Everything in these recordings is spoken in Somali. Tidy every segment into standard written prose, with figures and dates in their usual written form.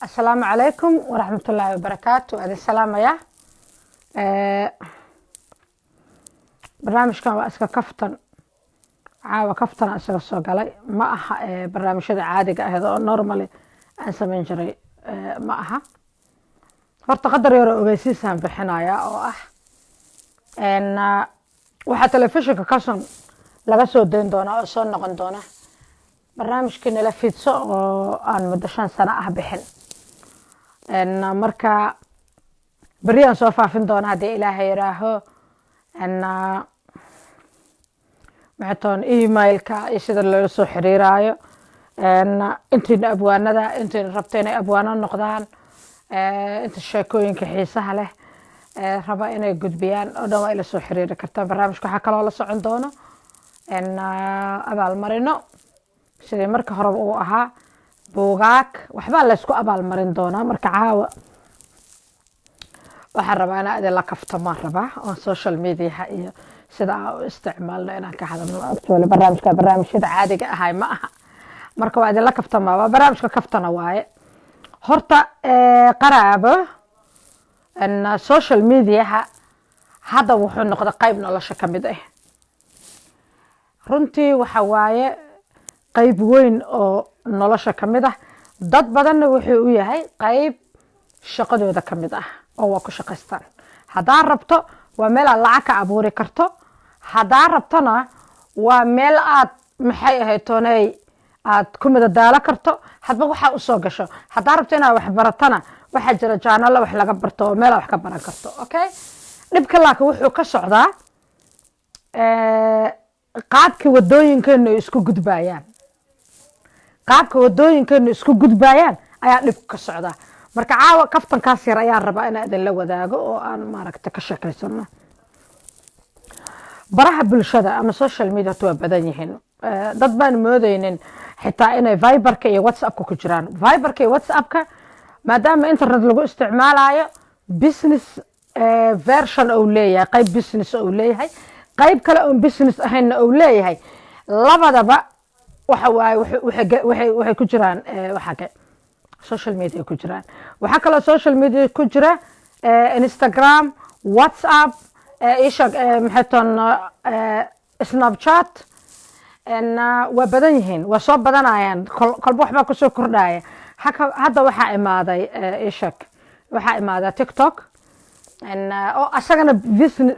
Asalaamu calaykum waraxmatullaahi wabarakaatu. Adin salaamaya. Barnaamijkan waa iska kaftan. Caawa kaftana isaga soo galay. Ma aha barnaamijyada caadiga ahayd oo normally aan samayn jiray, ma aha. Horta qadar yaroo ogeysiisaan bixinaya oo ah waxaa telefishinka Kalson laga soo dayn doonaa oo soo noqon doona barnaamijkii Nala Fiidso oo aan muddo 5 sano ah bixin. Marka berri aan soo faafin doona haddii Ilaahay yiraaho. Maxay toon emailka iyo sida loola soo xiriiraayo. Intiina abwaanada, intiina rabta inay abwaano noqdaan, inta sheekooyinka xiisaha leh raba inay gudbiyaan oo dhan, waa ila soo xiriiri kartaan. Barnaamijka waxaa kaloo la socon doono abaalmarino, sidii marka horeba uu ahaa, buugaag, waxbaa laysku abaalmarin doonaa. Marka caawa waxaan rabaa inaan idinla kaftamaan rabaa oo social mediaha iyo sida aan u isticmaalno inaan ka hadalno. Actually, barnaamijka barnaamijyada caadiga ahay ma aha. Marka waa idinla kaftamaa, waa barnaamijka kaftana waaye. Horta qaraabo, social mediaha hadda wuxuu noqday qayb nolosha ka mid ah. Runtii waxa waaye qayb weyn oo nolosha ka mid ah. Dad badanna wuxuu u yahay qayb shaqadooda ka mid ah oo waa ku shaqaystaan. Haddaa rabto, waa meel aad lacag ka abuuri karto. Haddaa rabtona, waa meel aad, maxay ahayd tooney, aad ku madadaalo karto hadba waxaa usoo gasho. Haddaa rabto inaad wax baratana, waxaa jira channelo wax laga barto oo meel aad wax ka baran karto. Okay, dhibka laakiin wuxuu ka socdaa qaabkii wadooyinkeenu ay isku gudbayaan. Qaabka wadooyinkeenu isku gudbayaan ayaa dhibku ka socdaa. Marka caawa kaftankaas yar ayaan rabaa inaan idinla wadaago oo aan maaragta ka sheekaysano. Baraha bulshada ama social media horta waa badan yihiin. Dad baan moodeynin xitaa inay Viberka iyo WhatsAppka ku jiraan. Viberka iyo WhatsAppka, maadaama internet lagu isticmaalayo, business version uu leeyahay, qayb business uu leeyahay, qayb kale oon business ahaynna uu leeyahay. Labadaba waxa waaye waxay ku jiraan waxa social media ku jiraan. Waxaa kaloo social media ku jira Instagram, WhatsApp, isha maxay toon, Snapchat. Waa badan yihiin, waa soo badanayaan, kolba waxbaa kusoo kordhaya. Hadda waxaa imaaday ishak, waxaa imaaday TikTok oo asagana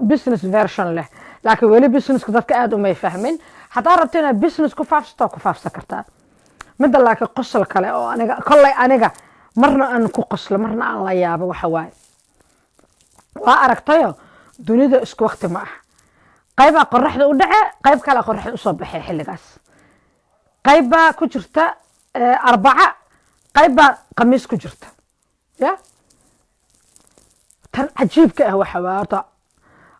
business version leh, laakiin weli businesska dadka aada umay fahmin. Haddaa rabto inaad business ku faafsato, ku faafsan kartaa. Midda laakiin qosol kale oo aniga kolley aniga marna aan ku qoslo, marna aan la yaabo, waxa waaye, waa aragtayo, dunida isku waqti ma ah. Qaybaa qoraxda u dhace, qayb kalea qoraxda usoo baxay xilligaas. Qayb baa ku jirta Arbaca, qayb baa Khamiis ku jirta. Ya tan cajiibka ah waxa waa horta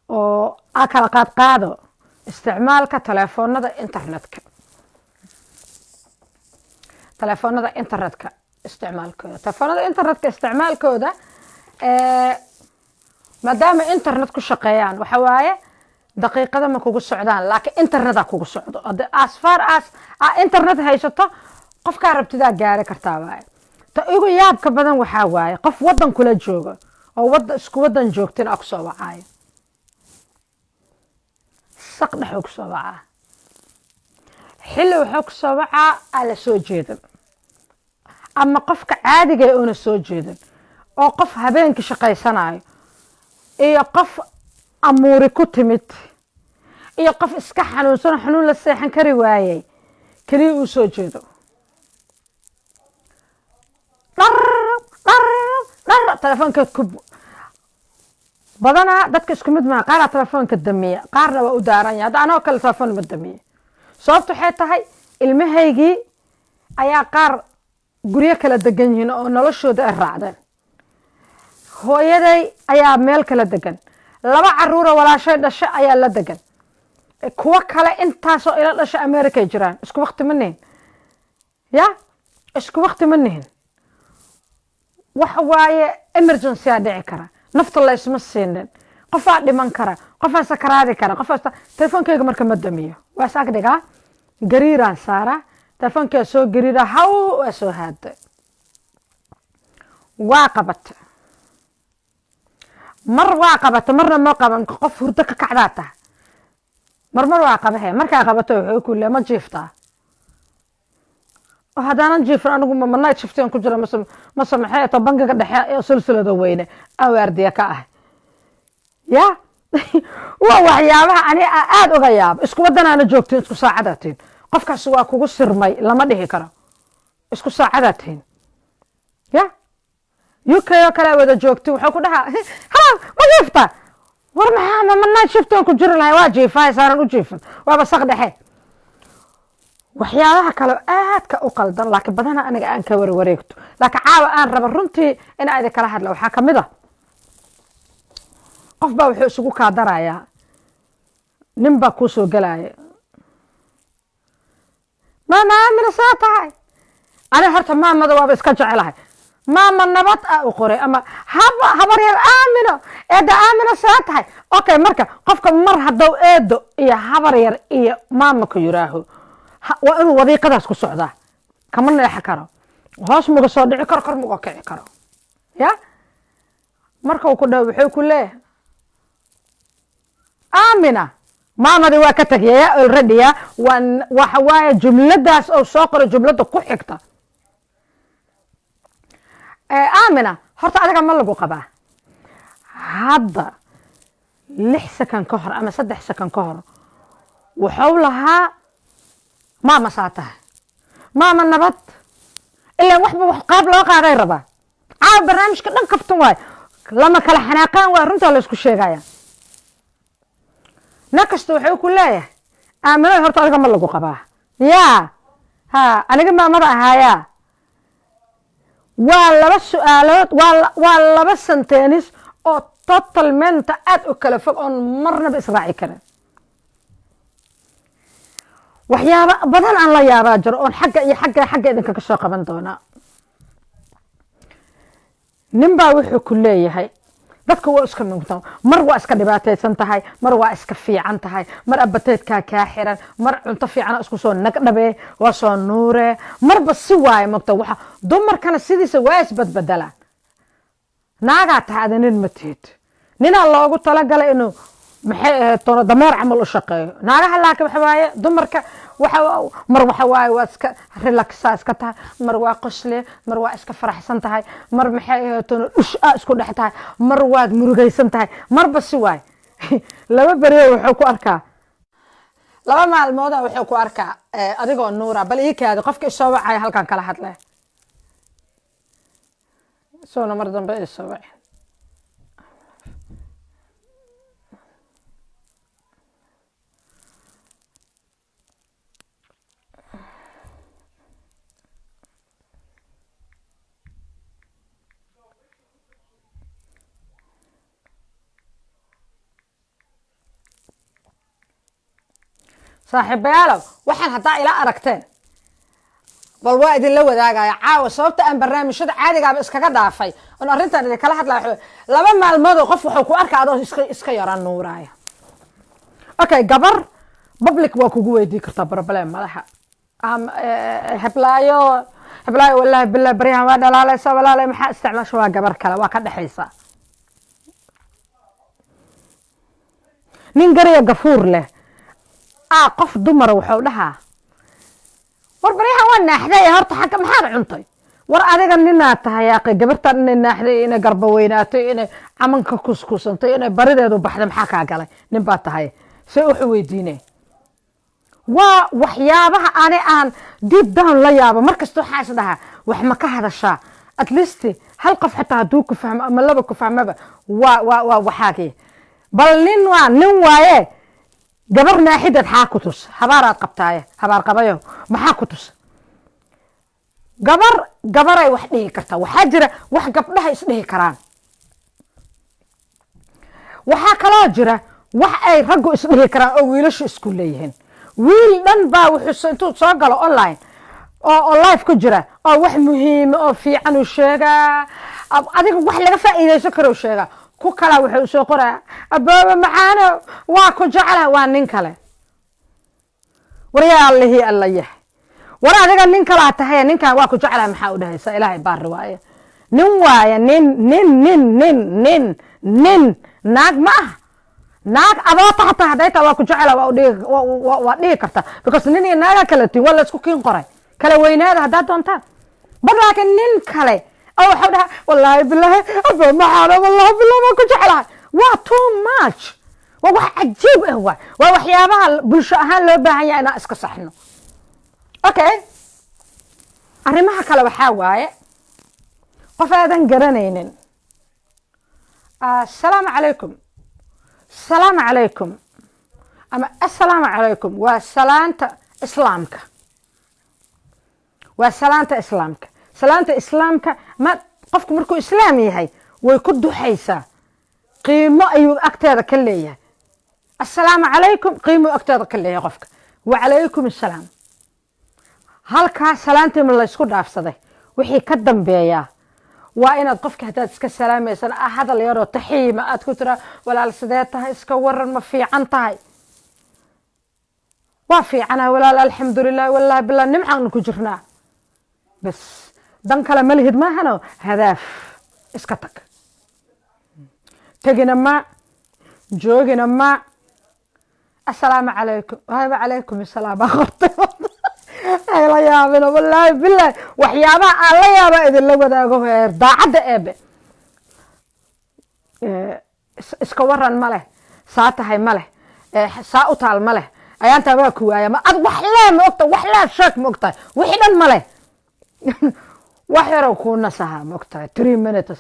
oo a kala qaad qaado isticmaalka telefoonada internetka, telefoonada internetka isticmaalkooda, telefoonada internetka isticmaalkooda. Maadaama internet ku shaqeeyaan, waxa waaye daqiiqada ma kugu socdaan, laakiin interneta kugu socdo. As far as aa internet haysato, qofkaa rabtidaa gaari kartaa waaye. Ta igu yaabka badan waxaa waaye qof wadan kula joogo oo wada isku wadan joogtin aa kusoo wacaayo, saq dhexuu kusoo wacaa, xilli wuxuu kusoo wacaa aa la soo jeedan ama qofka caadiga oona soo jeedan, oo qof habeenkii shaqaysanayo iyo qof amuuri ku timid iyo qof iska xanuunsan, xanuun la seexan kari waayey, keliya uu soo jeedo. Dhar dhar dhar, telefoonka ku badanaa. Dadka isku mid maa, qaaraa telefoonka damiya, qaarna waa u daaran yahay. Hadda anoo kale telefoon ma damiya. Sababta waxay tahay ilmahaygii ayaa qaar guryo kala degan yihiin oo noloshooda ay raacdeen. Hooyaday ayaa meel kala degan, laba caruura walaashay dhasho ayaa la degan, kuwo kale intaasoo ila dhasho Americay jiraan. Isku wakti ma nihin, ya isku wakti ma nihin. Waxa waaye emergency aa dhici kara, nafta la isma siinin, qofaa dhiman kara, qofaa sakaraadi kara, qofaa. Telefoonkeyga marka ma damiyo, waa is ag dhigaa, gariiraan saaraa, telefoonkaa soo gariira, haw, waa soo haada. Waa qabata, mar waa qabata, marna ma qaban. Qof hurdo ka kacdaa tahay. Mar mar waa qabahe. Markaa qabato wuxuu ku le, "Ma jiiftaa?" Oo haddaanan jiifin anigu ma night shift-igan ku jira mase maxay to bangiga dhexe ee silsilada weyne aan waardiya ka ah? Ya, waa waxyaabaha ani aada uga yaabo. Isku waddanaana joogtiin, isku saacadaa tihin. Qofkaas waa kugu sirmay lama dhihi karo. Isku saacadaa tihin, ya UK oo kale wada joogtin. Wuxuu ku dhahaa, "Hala, ma jiifta?" War maxaa ma night shift-igan ku jiri lahay? Waa jiifahay, saaran u jiifin, waaba saq dhexe. Waxyaabaha kale aadka u qaldan, laakiin badana aniga aan ka warwareegto, laakiin caawa aan raba runtii in idin kala hadla, waxaa kamid a qof baa wuxuu isugu kaadarayaa. Nin baa kuu soo gelaya, "Maama Aamina, saa tahay?" Ani horta maamada waaba iska jecelahay. "Maama, nabad" ah u qoray, ama "Haba, habaryar Aamino, eedda Aamino, saa tahay?" Okay, marka qofka mar haddou eedo iyo habar yar iyo maama ku yiraaho, waa inuu wadiiqadaas ku socdaa. Kama neexa karo, hoos muga soo dhici karo, kor muga kici karo. Ya, marka uu ku dhaho, wuxuu ku leeyahay, "Aamina." Maamadii waa ka tagayaya already. Ya, waa waxa waaye jumladaas oo soo qoray, jumladda ku xigta, "Aamina, horta adiga ma lagu qabaa?" Hadda 6 second ka hor ama 3 second ka hor wuxuu lahaa, "Maama, saa tahay?" "Maama, nabad." Ilaa waxba wax qaab loo qaaday rabaa. Caawa barnaamijka dhan kaftan waayo, lama kala xanaaqaan waay, runtaa la isku sheegaya. Na kasta wuxuu ku leeyahay, "Aaminada, horta adiga ma lagu qabaa?" Yaa ha, aniga maamada ahaayaa. Waa laba su-aalood, waa laba sentence oo totalmente aada u kala fog oon marnaba israaci karin. Waxyaaba badan aan la yaabaa jiro oon xagga iyo xagga xagga idinkaga soo qaban doonaa. Nin baa wuxuu ku leeyahay, dadka waa iska mugtaa, mar waa iska dhibaataysan tahay, mar waa iska fiican tahay, mar appetite-kaa kaa xiran, mar cunto fiicana isku soo nagdhabe, waa soo nuure, marba si waaye mogta. Waxa dumarkana sidiisa waa isbadbedelaan. Naagaa tahay ada, nin ma tihid. Ninaa loogu talagalay inuu, maxay ahayd tono, dameer camal u shaqeeyo naagaha. Laakiin waxa waaye dumarka waxa mar waxa waaye waa iska relax-a iska tahay, mar waa qosle, mar waa iska faraxsan tahay, mar, maxay ahayd tono, dhush a isku dhex tahay, mar waad murugaysan tahay, marba si waay. Laba beriyo wuxuu ku arkaa, 2 maalmooda wuxuu ku arkaa adigoo nuura. Bal ii kaadi, qofka isoo wacaya halkan kala hadle soona mar dambe isoo wacin. Saaxiibayaalow, waxaan haddaa ila aragteen, bal waa idinla wadaagaya caawa sababta aan barnaamijyada caadigaaba iskaga dhaafay oon arrintan idinkala hadlaya. 2 maalmoodoo qof wuxuu ku arka adoo iska yara nuuraaya. Okay, gabar public waa kugu weydii kartaa, problem madaxa. "Heblaayo, heblaayo, wallahi bilah, baryahan waa dhalaalaysa, walaalay, maxaa isticmaasha?" Waa gabar kale, waa ka dhexaysa. Nin gariya gafuur leh qof dumara wuxuu dhahaa, "War baryahan waa naaxday, horta xagga maxaad cuntay?" War adiga ninaad tahay yaaqe, gabartan inay naaxday, inay garba weynaatay, inay camanka kuskusantay, inay barideedu baxday, maxaa kaa galay? Nin baa tahay, see wuxu weydiine? Waa waxyaabaha ani aan deep down la yaabo. Markasta waxaa is dhahaa, wax ma ka hadashaa? At least hal qof xitaa hadduu ku fahmo ama laba ku fahmaba, waa waxaagii. Bal nin waa nin waaye, gabar naaxideed xaa ku tus? Habaaraad qabtaaye, habaar qabayo, maxaa ku tus? Gabar gabaray wax dhihi kartaa. Waxaa jira wax gabdhaha isdhihi karaan, waxaa kaloo jira wax ay raggu isdhihi karaan oo wiilashu isku leeyihiin. Wiil dhan baa wuxuu intuu soo galo online oo live ku jira oo wax muhiima oo fiican uu sheegaa, adiga wax laga faa'iidaysan karo sheegaa. Ku kalaa wuxuu soo qoraa, "Abooba macaano, waa ku jecla." Waa nin kale. War yaa allihii alla yahay, war adiga nin kalaa tahay, ninkan "waa ku jeclaa" maxaa u dhahaysa? Ilaahay baari waaye. Nin waaya, nin, nin, nin, nin, nin, nin, naag ma ah. Naag adoota hataa hadday taa, waa ku jecela, waa udhigi, waa dhihi karta, because nin iyo naaga kala tin, waa la isku kiin qoray. Kala weynaada haddaad doontaan bad, laakiin nin kale oo waxau dhaha, "Wallaahi bilaahi, aba maxaana, wallahi bilahi waan ku jeclahay," waa too much, waa wax cajiib ah. Waa waxyaabaha bulsho ahaan loo baahan yahay inaan iska saxno. Okay, arrimaha kale waxaa waaye qof aadan garanaynin, "Asalaamu calaykum, salaamu calaykum" ama "Assalaamu calaykum." Waa salaanta islaamka, waa salaanta islaamka. Salaanta islaamka ma qofku markuu islaam yahay way ku duxaysaa, qiimo ayuu agteeda ka leeyahay. "Assalaamu calaykum" qiimuu agteeda ka leeyahay qofka. "Wacalaykum assalaam." Halkaa salaantiima laysku dhaafsaday, wixii ka dambeeyaa waa inaad qofka haddaad iska salaamaysan hadal yaroo taxiima aad ku tiraa, "Walaal, sidee tahay? Iska waran, ma fiican tahay?" "Waa fiicana walaal, alxamdulilah, wallahi billah, nimcaanu ku jirnaa." Bas, dan kale ma lihid maahano, hadaaf iska tag, tegina ma joogina ma. "Assalaamu calaykum." "Wacalaykum assalaam" baa qortay. Ay la yaabina, wallaahi bilahi, waxyaabaha aan la yaaba idinla wadaago heer daacadda eebe. Iska waran ma leh, saa tahay ma leh, saa u taal ma leh, ayaantaa waa ku waaya ma ad wax lee ma ogtahay, wax lee sheeg ma ogtahay, wixii dhan ma leh. Wax yarow kuu nasaha ma ogtahay, 3 minutes,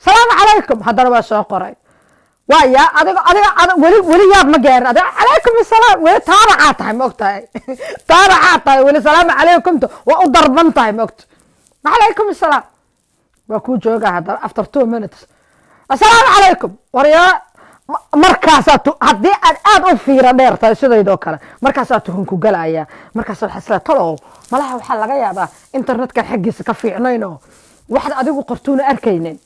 "Salaamu calaykum" haddana waa soo qoray. Waa yaa adiga weli, weli yaab ma gaarin. Adiga "calaykum asalaam" weli taabacaa tahay, ma ogtahay? Taabacaa tahay weli. "Salaamu calaykumta" waa u darban tahay, ma ogta? "Calaykum asalaam" waa kuu joogaa. Haddana after 2 minutes, "Assalaamu calaykum." Waryaa, markaasaa haddii aad aad u fiira dheer tahay sidaydoo kale, markaasaa tuhun ku galaya. Markaasa waxaa isla talow malaha waxaa laga yaabaa internetkan xaggiisa ka fiicnayn oo waxaad adigu qortuuna arkaynin.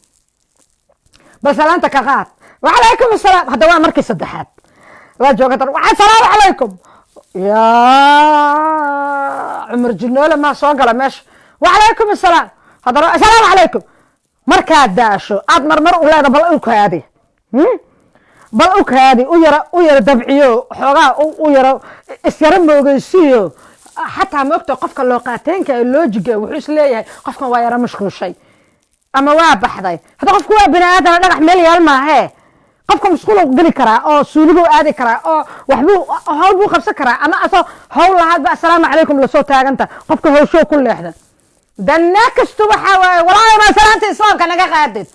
Bal salaanta ka qaad, "Wacalaykum asalaam." Hadda waa markii saddexaad waa joogata, "Asalaamu calaykum." Yaa Cumar Jinoole maa soo gala meesha? "Wacalaykum asalaam." Haddana "Asalaamu calaykum." Markaad daasho aad marmar u leeda, bal u kaadi, bal u kaadi, u yara, u yara dabciyo xoogaa, u yara isyara moogeysiiyo. Xataa maogta qofka loo qaateenka ee loojiga wuxuu is leeyahay qofkan waa yara mashquushay ama waa baxday. Hadda qofku waa bini aadam, dhagax meel yaal maahee. Qofka musquul geli karaa oo suuliguu aadi karaa oo waxbuu hawl buu qabsan karaa, ama asoo hawl lahaadba "Assalaamu calaykum" lasoo taaganta, qofka hawshoo ku leexda. The next waxaa waaye, "Walaahi, maa salaanta islaamka naga qaadid?"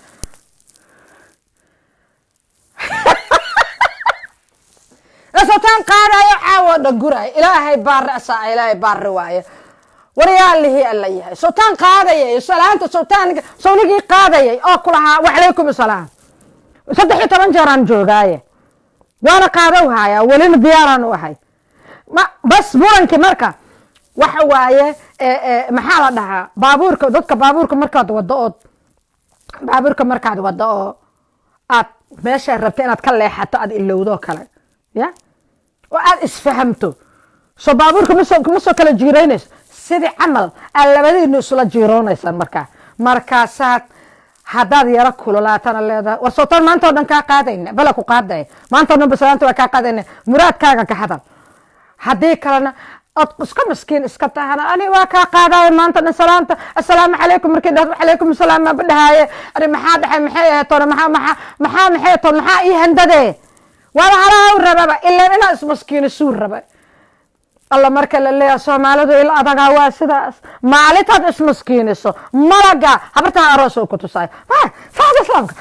Lasootaan qaadayo caawo dhan guraay. Ilaahay baari asaa, Ilaahay baari waaye. Waryaalihii alla yahay, sawtaan qaadayay salaanta, sawtaan sawnigii qaadayay oo kulahaa "Wacalaykum asalaam" 13 jeeraan joogaaye, waana qaadow hayaa, welina diyaaraan u ahay. Bas murankii marka waxa waaye, maxaa la dhahaa, baabuurka, dadka baabuurka markaad wado ood baabuurka markaad wado oo aad meesha rabta inaad ka leexato aad ilowdo kale ya oo aad isfahamto, soo baabuurka masoo ma soo kala jiiraynayso? Sidii camal aad labadiinu isula jiiroonaysaan. Markaa markaasaad haddaad yaro kululaatana leedahay, "War sootaan maanta o dhan kaa qaadayna, bala ku qaaday maanta o dhan basalaanta waa kaa qaadayna, muraadkaaga ka hadal." Haddii kalena ood iska miskiin iska tahana, "Ani waa kaa qaadaya maanta dhan salaanta, assalaamu calaykum markii dhahdo, calaykum asalaam maaba dhahaaye. Ani maxaa dhaxay? Maxay ahayd toona? Maxaa, maxaa, maxaa, maxay toon? Maxaa ii handadee?" Waaba halaa rababa ilaan inaad ismaskiinisuu raba. Alla, marka la leeyahay Soomaalidu il adagaa, waa sidaas. Maalintaad ismaskiiniso malaga habartaa aroos oo ku tusayo salaada islaamka,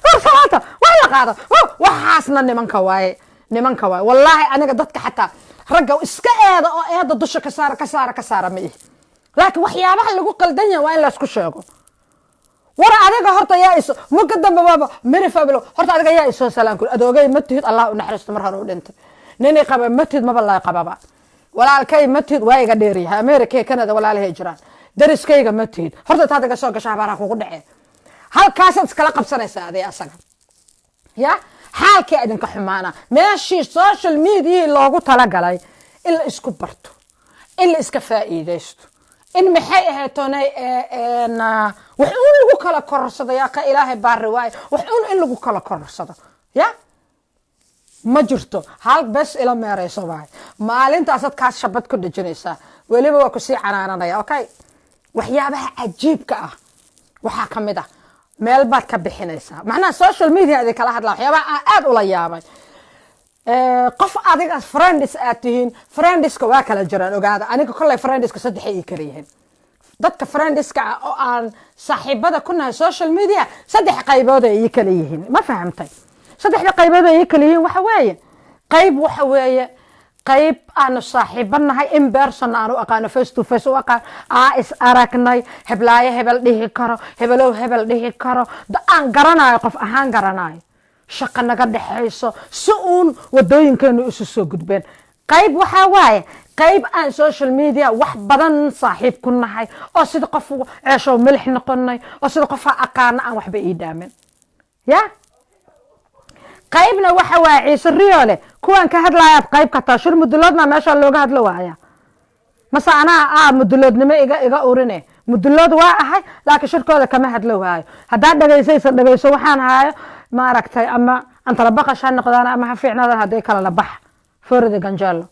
war salaanta waa la qaado. Waxaasna nimanka waaye, nimanka waaye. Wallaahi aniga dadka xataa ragga iska eeda oo eeda dusha ka saara, ka saara, ka saara ma ihi, laakiin waxyaabaha lagu qaldan yahay waa in laysku sheego. War adiga horta yaa iso muka dambe waaba miri family. Horta adiga yaa isoo salaan kul? Adoogay ma tihid, Allah u naxariisto, mar hore u dhintay. Nini qaba ma tihid, maba laa qababa. Walaalkay ma tihid, waa iga dheeryahay, America iyo Canada walaalahay jiraan. Dariskayga ma tihid. Horta intaad iga soo gasha habaaraha kugu dhacee. Halkaasaad iskala qabsanaysaa adiga asaga ya xaalkii idinka xumaana. Meeshii social mediahii loogu talagalay in la isku barto, in la iska faa'iidaysto, In maxay ahayd, wax uun lagu kala kororsado. Yaa ka Ilaahay baari waaye, wax uun in lagu kala kororsado ya ma jirto. Hal bes ila meerayso waay, maalintaasaad kaas shabad ku dhejinaysaa, weliba waa kusii canaananaya. Okay, waxyaabaha cajiibka ah waxaa ka mid ah, meel baad ka bixinaysaa, macnaha social media idin kala hadla, waxyaabaha aan aad ula yaabay. Qof adiga friends aad tihiin, friendska waa kala jiraan, ogaada. Aniga kolley friendska saddex ay kala yihiin. Dadka friendska ah oo aan saaxiibada ku nahay social media, saddex qaybood ay ii kala yihiin. Ma fahamtay? Saddexda qaybood ay ii kala yihiin waxa weeye: qayb waxa weeye qayb aanu saaxiibo nahay, in person aan u aqaano, face to face u aqaan, aa is aragnay, heblaayo hebel dhihi karo, hebelow hebel dhihi karo, aan garanayo, qof ahaan garanayo, shaqo naga dhexayso, si uun wadooyinkeenu isu soo gudbeen. Qayb waxaa waaye qayb aan social media wax badan saaxiib ku nahay, oo sida qof ceeshow milix noqonay, oo sida qofa aqaana aan waxba ii dhaamin ya. Qaybna waxa waaye Ciise Riyoole, kuwaan ka hadlayaad qayb ka taa. Shir muduloodna meesha looga hadlo waaya, mase anaa muduloodnimo iga urine? Mudulood waa ahay, laakiin shirkooda kama hadlo waayo. Haddaad dhegaysaysa, dhegayso waxaan haayo, maaragtay, ama antalabaqash ha noqdaan ama ha fiicnaadaan, haddii kalena bax forida ganjeelo.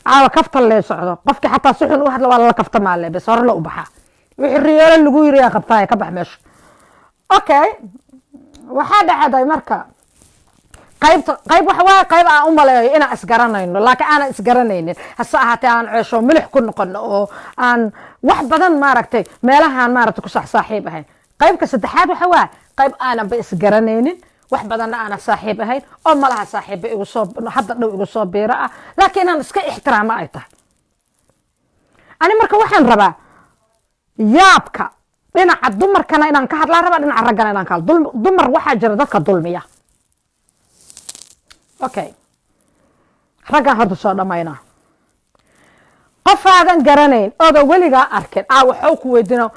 Caawa kaftan lee socdo, qofkii xataa si xun u hadla waa lala kaftamaale, bes hore la u baxaa. Wixii Riyoole lagu yiri yaa qabtaaya, ka bax meesha. Okay, waxaa dhacday marka qaybta, qayb waxa waaye qayb aan u maleeyo inaan isgaranayno, laakiin aanan isgaranaynin, hase ahaatee aan ceesho milix ku noqono oo aan wax badan, maaragtay, meelahaan, maaragtay, ku sax saaxiib ahayn. Qaybka saddexaad waxa waaye qayb aananba isgaranaynin, wax badanna aanan saaxiib ahayn, oo malaha saaxiiba igu soo hadda dhow igu soo biiro ah, laakiin inaan iska ixtiraamo ay tahay. Ani marka waxaan rabaa yaabka dhinaca dumarkana inaan ka hadlaan rabaa, dhinaca raggana inaan ka hadlo. Dumar waxaa jira dadka dulmiya. Okay, raggaan horta soo dhammaynaa. Qofaadan garanayn ooda weligaa arkin aa waxuu ku weydiino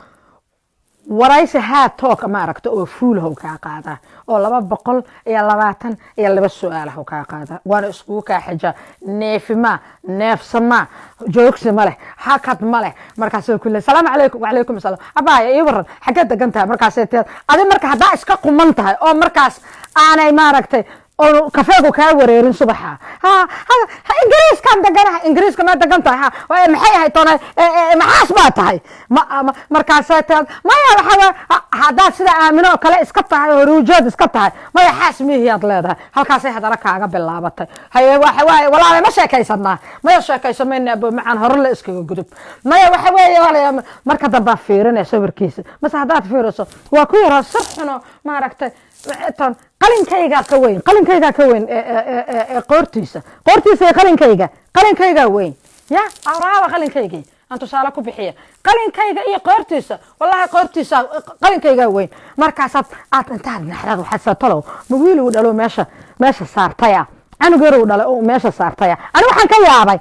waraysi haa took, maaragta, oo fuulhow kaa qaadaa, oo 222 su-aalahow kaa qaadaa, waana iskugu kaa xijaa. Neefima neefsama, joogsi ma leh, hakad ma leh. Markaasuu ku le, "Salaamu calaykum." "Wacalaykum asalaam." "Abaaya, ii waran, xaggee degan tahay?" Markaasay teed adi marka haddaa iska quman tahay oo markaas aanay, maaragtay, oo kafeegu kaa wareerin subaxa, ha ha, "Ingiriiskaan deganahay." "Ingiriiska ma degan tahay?" "Ha." "Maxay ahayd toona, maxaas baa tahay?" Markaasay teed, "Maya." Waxa haddaad sida Aamino oo kale iska tahay oo ruujood iska tahay, "Maya, xaas mihiyaad leedahay." Halkaasay haddana kaaga bilaabatay. "Haye, waxa waaye, walaale, ma sheekaysanaa?" "Maya, sheekayso mayna, abo macaan, hore la iskaga gudub." "Maya, waxa weeye walaal." Marka dambaa fiirinaya sawirkiisa, mase haddaad fiiriso waa ku yaraa sir xuno, maaragtay, tan qalinkaygaa ka weyn, qalinkaygaa ka weyn qoortiisa, qoortiisa iyo qalinkayga, qalinkaygaa weyn ya awraaba. Qalinkaygii aan tusaale ku bixiya, qalinkayga iyo qoortiisa, wallahi qoortiisa qalinkaygaa weyn. Markaasaad aad intaad naxdad, waxaad satalow ma wiil uu dhalo meesha saartaya, canug yar uu dhalay oo meesha saartaya. Ani waxaan ka yaabay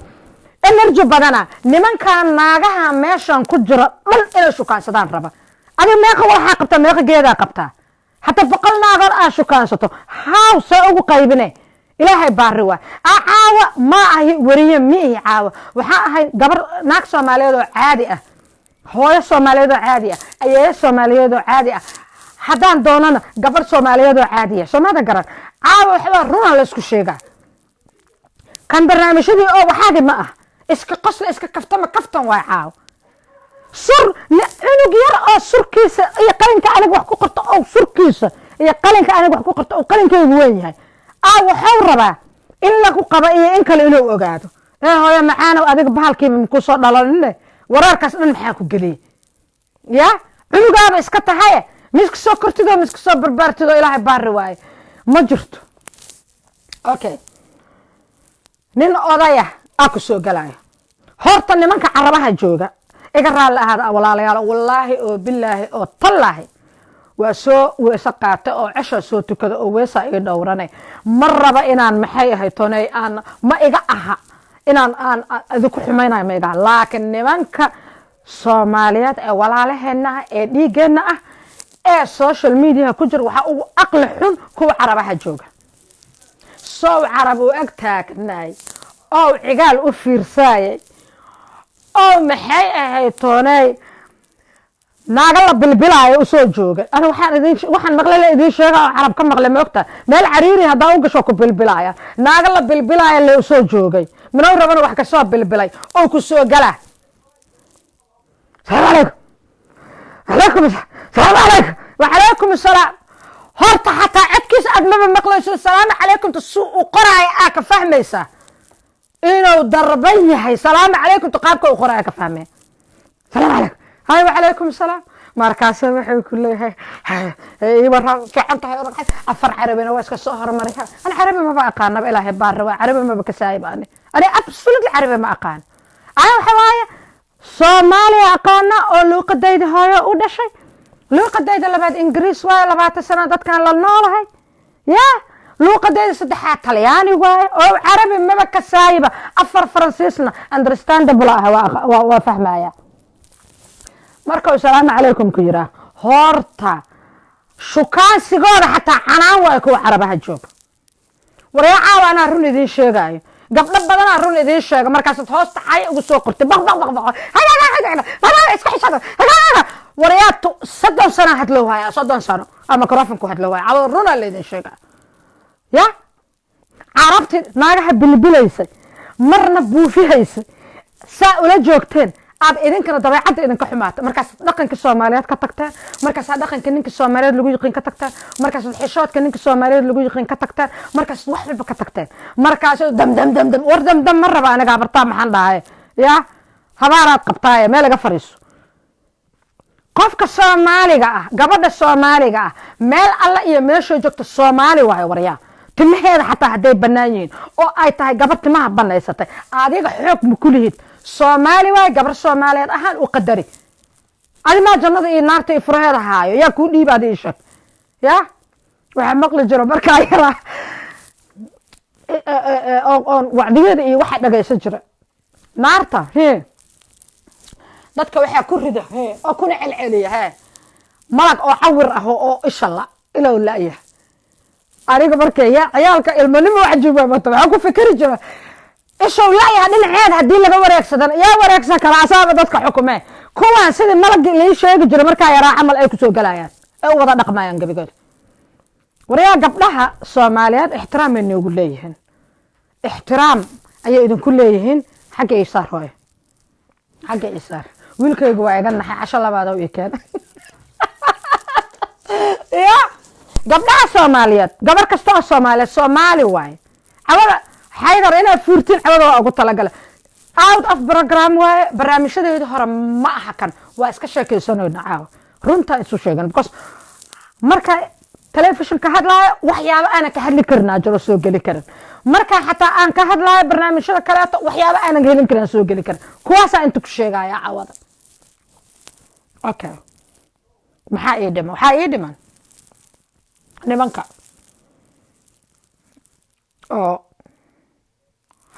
energy badana nimankan naagaha meeshan ku jira dhan inay shukaansadaan raba. Adiga meeqa waxaa qabtaa, meeqa geedaa qabtaa? Hataa 100 naagood aad shukaansato, haw see ugu qaybine? Ilaahay baari waay. Caawa ma ahi weriye, ma ihi. Caawa waxaa ahay gabar, naag Soomaaliyeed oo caadi ah, hooyo Soomaaliyeed oo caadi ah, ayeeyo Soomaaliyeed oo caadi ah, haddaan doonana gabar Soomaaliyeed oo caadi ah. Soomada garan, caawa waxbaa runaa la isku sheegaa. Kan barnaamijyadii oo waxaagi ma ah, iska qosla, iska kaftama, kaftan waay. Caawa sur cunug yar oo surkiisa iyo qalinka aniga wax ku qorto, oo surkiisa iyo qalinka aniga wax ku qorto, oo qalinkaygu weyn yahay, aa wuxuu rabaa in lagu qabo iyo in kale inuu ogaado. Ee hooyo macaanow, adiga bahalkiiba maku soo dhalanine, waraarkaas dhan maxaa ku geliyey? Ya cunugaaba iska tahaye, miska soo kortido, miska soo barbaartido, Ilaahay baari waaye, ma jirto. Okay, nin odaya aa ku soo gelayo. Horta nimanka Carabaha jooga, iga raalli ahaada walaalayaal, wallaahi oo bilaahi oo tallaahi, waa soo weese qaata oo ceshaa soo tukada oo weesaa ii dhowrane. Ma raba inaan, maxay ahay toney, aan ma iga aha inaan aan idinku xumaynayo, ma iga aha. Laakiin nimanka Soomaaliyeed ee walaalaheenna ah ee dhiiggeenna ah ee social mediaha ku jira, waxaa ugu aqli xun kuwa Carabaha jooga. Sow Carab u ag taagnaay oo Cigaal u fiirsaayay. Oo maxay ahayd tooney, naaga la bilbilaayo usoo joogay. Ana waxaan idin, waxaan maqlay la idiin sheega oo Carab ka maqlay. Ma ogta meel cariiri haddaa u gasho ku bilbilaaya? Naaga la bilbilaaya le usoo joogay, minow rabana wax kasoo bilbilay oo ku soo gala. "Salaamu calaykum." "Calaykum salaamu calaykum." "Wacalaykum asalaam." Horta xataa codkiisa aad maba maqlayso. "Salaamu calaykumta" si u qoraaya aa ka fahmaysaa inuu darban yahay. "Salaamu calaykumta" qaabka u qoraaya ka fahmaya. "Salaamu calaykum." "Hay, wacalaykum asalaam." Markaasa wuxuu ku leeyahay, "Waraa fiican tahay?" Afar Carabina waa iska soo hormaray. Ana Carabi maba aqaanaba, Ilaahay baan rabaa, Carabi maba kasaayib. Ani absolutely Carabi ma aqaan. Ana waxa waaye Soomaaliya aqaana oo luuqadayda hooyo u dhashay. Luuqadayda labaad Ingiriis waayo, 20 sano dadkan la noolahay. Ya luuqadayda saddexaad Talyaani waayo, oo Carabi maba kasaayiba. Afar Faransiisna understandable ah, waa fahmaya. Marka uu "salaamu calaykum" ku yiraa, horta shukaansigooda xataa canaan waayo kuwa Carabaha jooga. Waryaa, caawa anaa run idiin sheegaayo. Gabdho badanaa run idiin sheega, markaasaad hoosta cay ugu soo qortay, baq baq baq baq, iska xishada. Waryaa, 30 sano hadlow haya, 30 sano aa microfonku hadlow haya. Cawada runaa laydin sheegaa. Ya Carabti naagaha bilbilaysay, marna buufihaysay, saa ula joogteen aad idinkana dabeecadda idinka xumaata. Markaasaad dhaqanka Soomaaliyeed ka tagteen, markaasaad dhaqanka ninka Soomaaliyeed lagu yiqiin ka tagteen, markaasaad xishoodka ninka Soomaaliyeed lagu yiqiin ka tagteen, markaasaad wax walba ka tagteen. Markaas dam dam dam dam. War, dam dam ma raba aniga. Habartaa maxaan dhahay? Ya habaaraad qabtaaye, meel iga fariiso. Qofka Soomaaliga ah, gabadha Soomaaliga ah, meel alla iyo meeshoo joogta Soomaali waayo. Waryaa, timaheeda xataa hadday bannaan yihiin oo ay tahay gabar timaha banaysatay, adiga xoog ma ku lihid. Soomaali waayo, gabar Soomaaliyeed ahaan u qadari. Adi maa jannada iyo naarta iyo furaheeda haayo? Yaa kuu dhiiba? Adi ii sheeg. Ya waxaa maqli jiro markaa yaraa oon wacdigeeda iyo waxaa dhagaysan jira, naarta he dadka waxaa ku rida he oo kuna celceliya he malag oo cawir ah oo isha la ilow la'yahay. Aniga markay ya ciyaalka ilmanimo cajiib mata, waxaa ku fikeri jira, ishow la'yaha dhinaceeda haddii laga wareegsadana, yaa wareegsan kara? Asaaba dadka xukumee. Kuwaan sidii malagii lai sheegi jiray markaa yaraa camal ay kusoo galayaan ay u wada dhaqmayaan gebigood. Waryaa, gabdhaha Soomaaliyeed ixtiraam ay noogu leeyihiin, ixtiraam ayay idinku leeyihiin. Xagga isaar hooyo, xagga isaar. Wiilkaygu waa iga naxay, casho labaad oo ii keena. Ya gabdhaha Soomaaliyeed, gabar kasta oo Soomaaliyeed Soomaali waaye. Cawada Xaydar inaad fuurtiin cawada waa ugu talagala. Out of program waaye, barnaamijyadeedii hore ma aha kan. Waa iska sheekaysanayna caawa, runtaa isu sheegan, because marka telefishin ka hadlaayo waxyaabo aanan ka hadli karin aa jiro, soo geli karin. Marka xataa aan ka hadlaayo barnaamijyada kaleeto, waxyaabo aanan helin karin aan soo geli karin, kuwaasaa inta ku sheegaya cawada. Okay, maxaa ii dhiman? Waxaa ii dhiman nimanka oo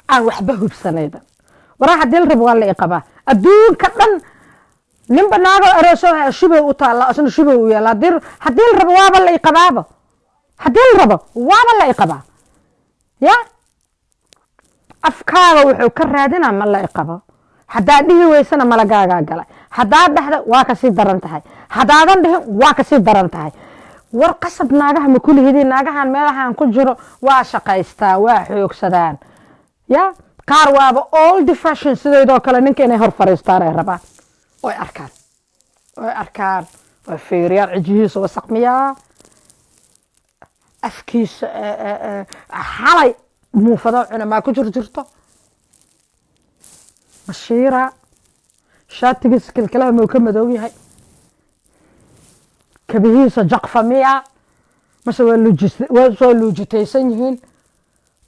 aan waxba hubsanayda. Waraa, haddii la rabo waa la i qabaa. Adduunka dhan ninba naago aroosoo haya, shubow u taalla, isna shubow u yaalla. Haddii la rabo waaba la i qabaaba, haddii la rabo waaba la i qabaa. Ya afkaaga wuxuu ka raadinaa ma la i qabo. Haddaad dhihi weysana malagaagaa galay. Haddaad dhahda waa kasii daran tahay, haddaadan dhihin waa kasii daran tahay. War, qasab naagaha ma kulihidii. Naagahan meelahan ku jiro waa shaqaystaa, waa xoogsadaan. Ya qaar waaba old fashion sideedoo kale, ninka inay hor fariistaan ay rabaan, oy arkaan, oy arkaan, oy fiiriyaan cijihiisa wasaq miyaa, afkiisa xalay muufado cuna maa ku jir jirto, mashiira, shaatigiisa kilkilaha muu ka madow yahay, kabihiisa jaqfa miya mase waa waa soo luujitaysan yihiin.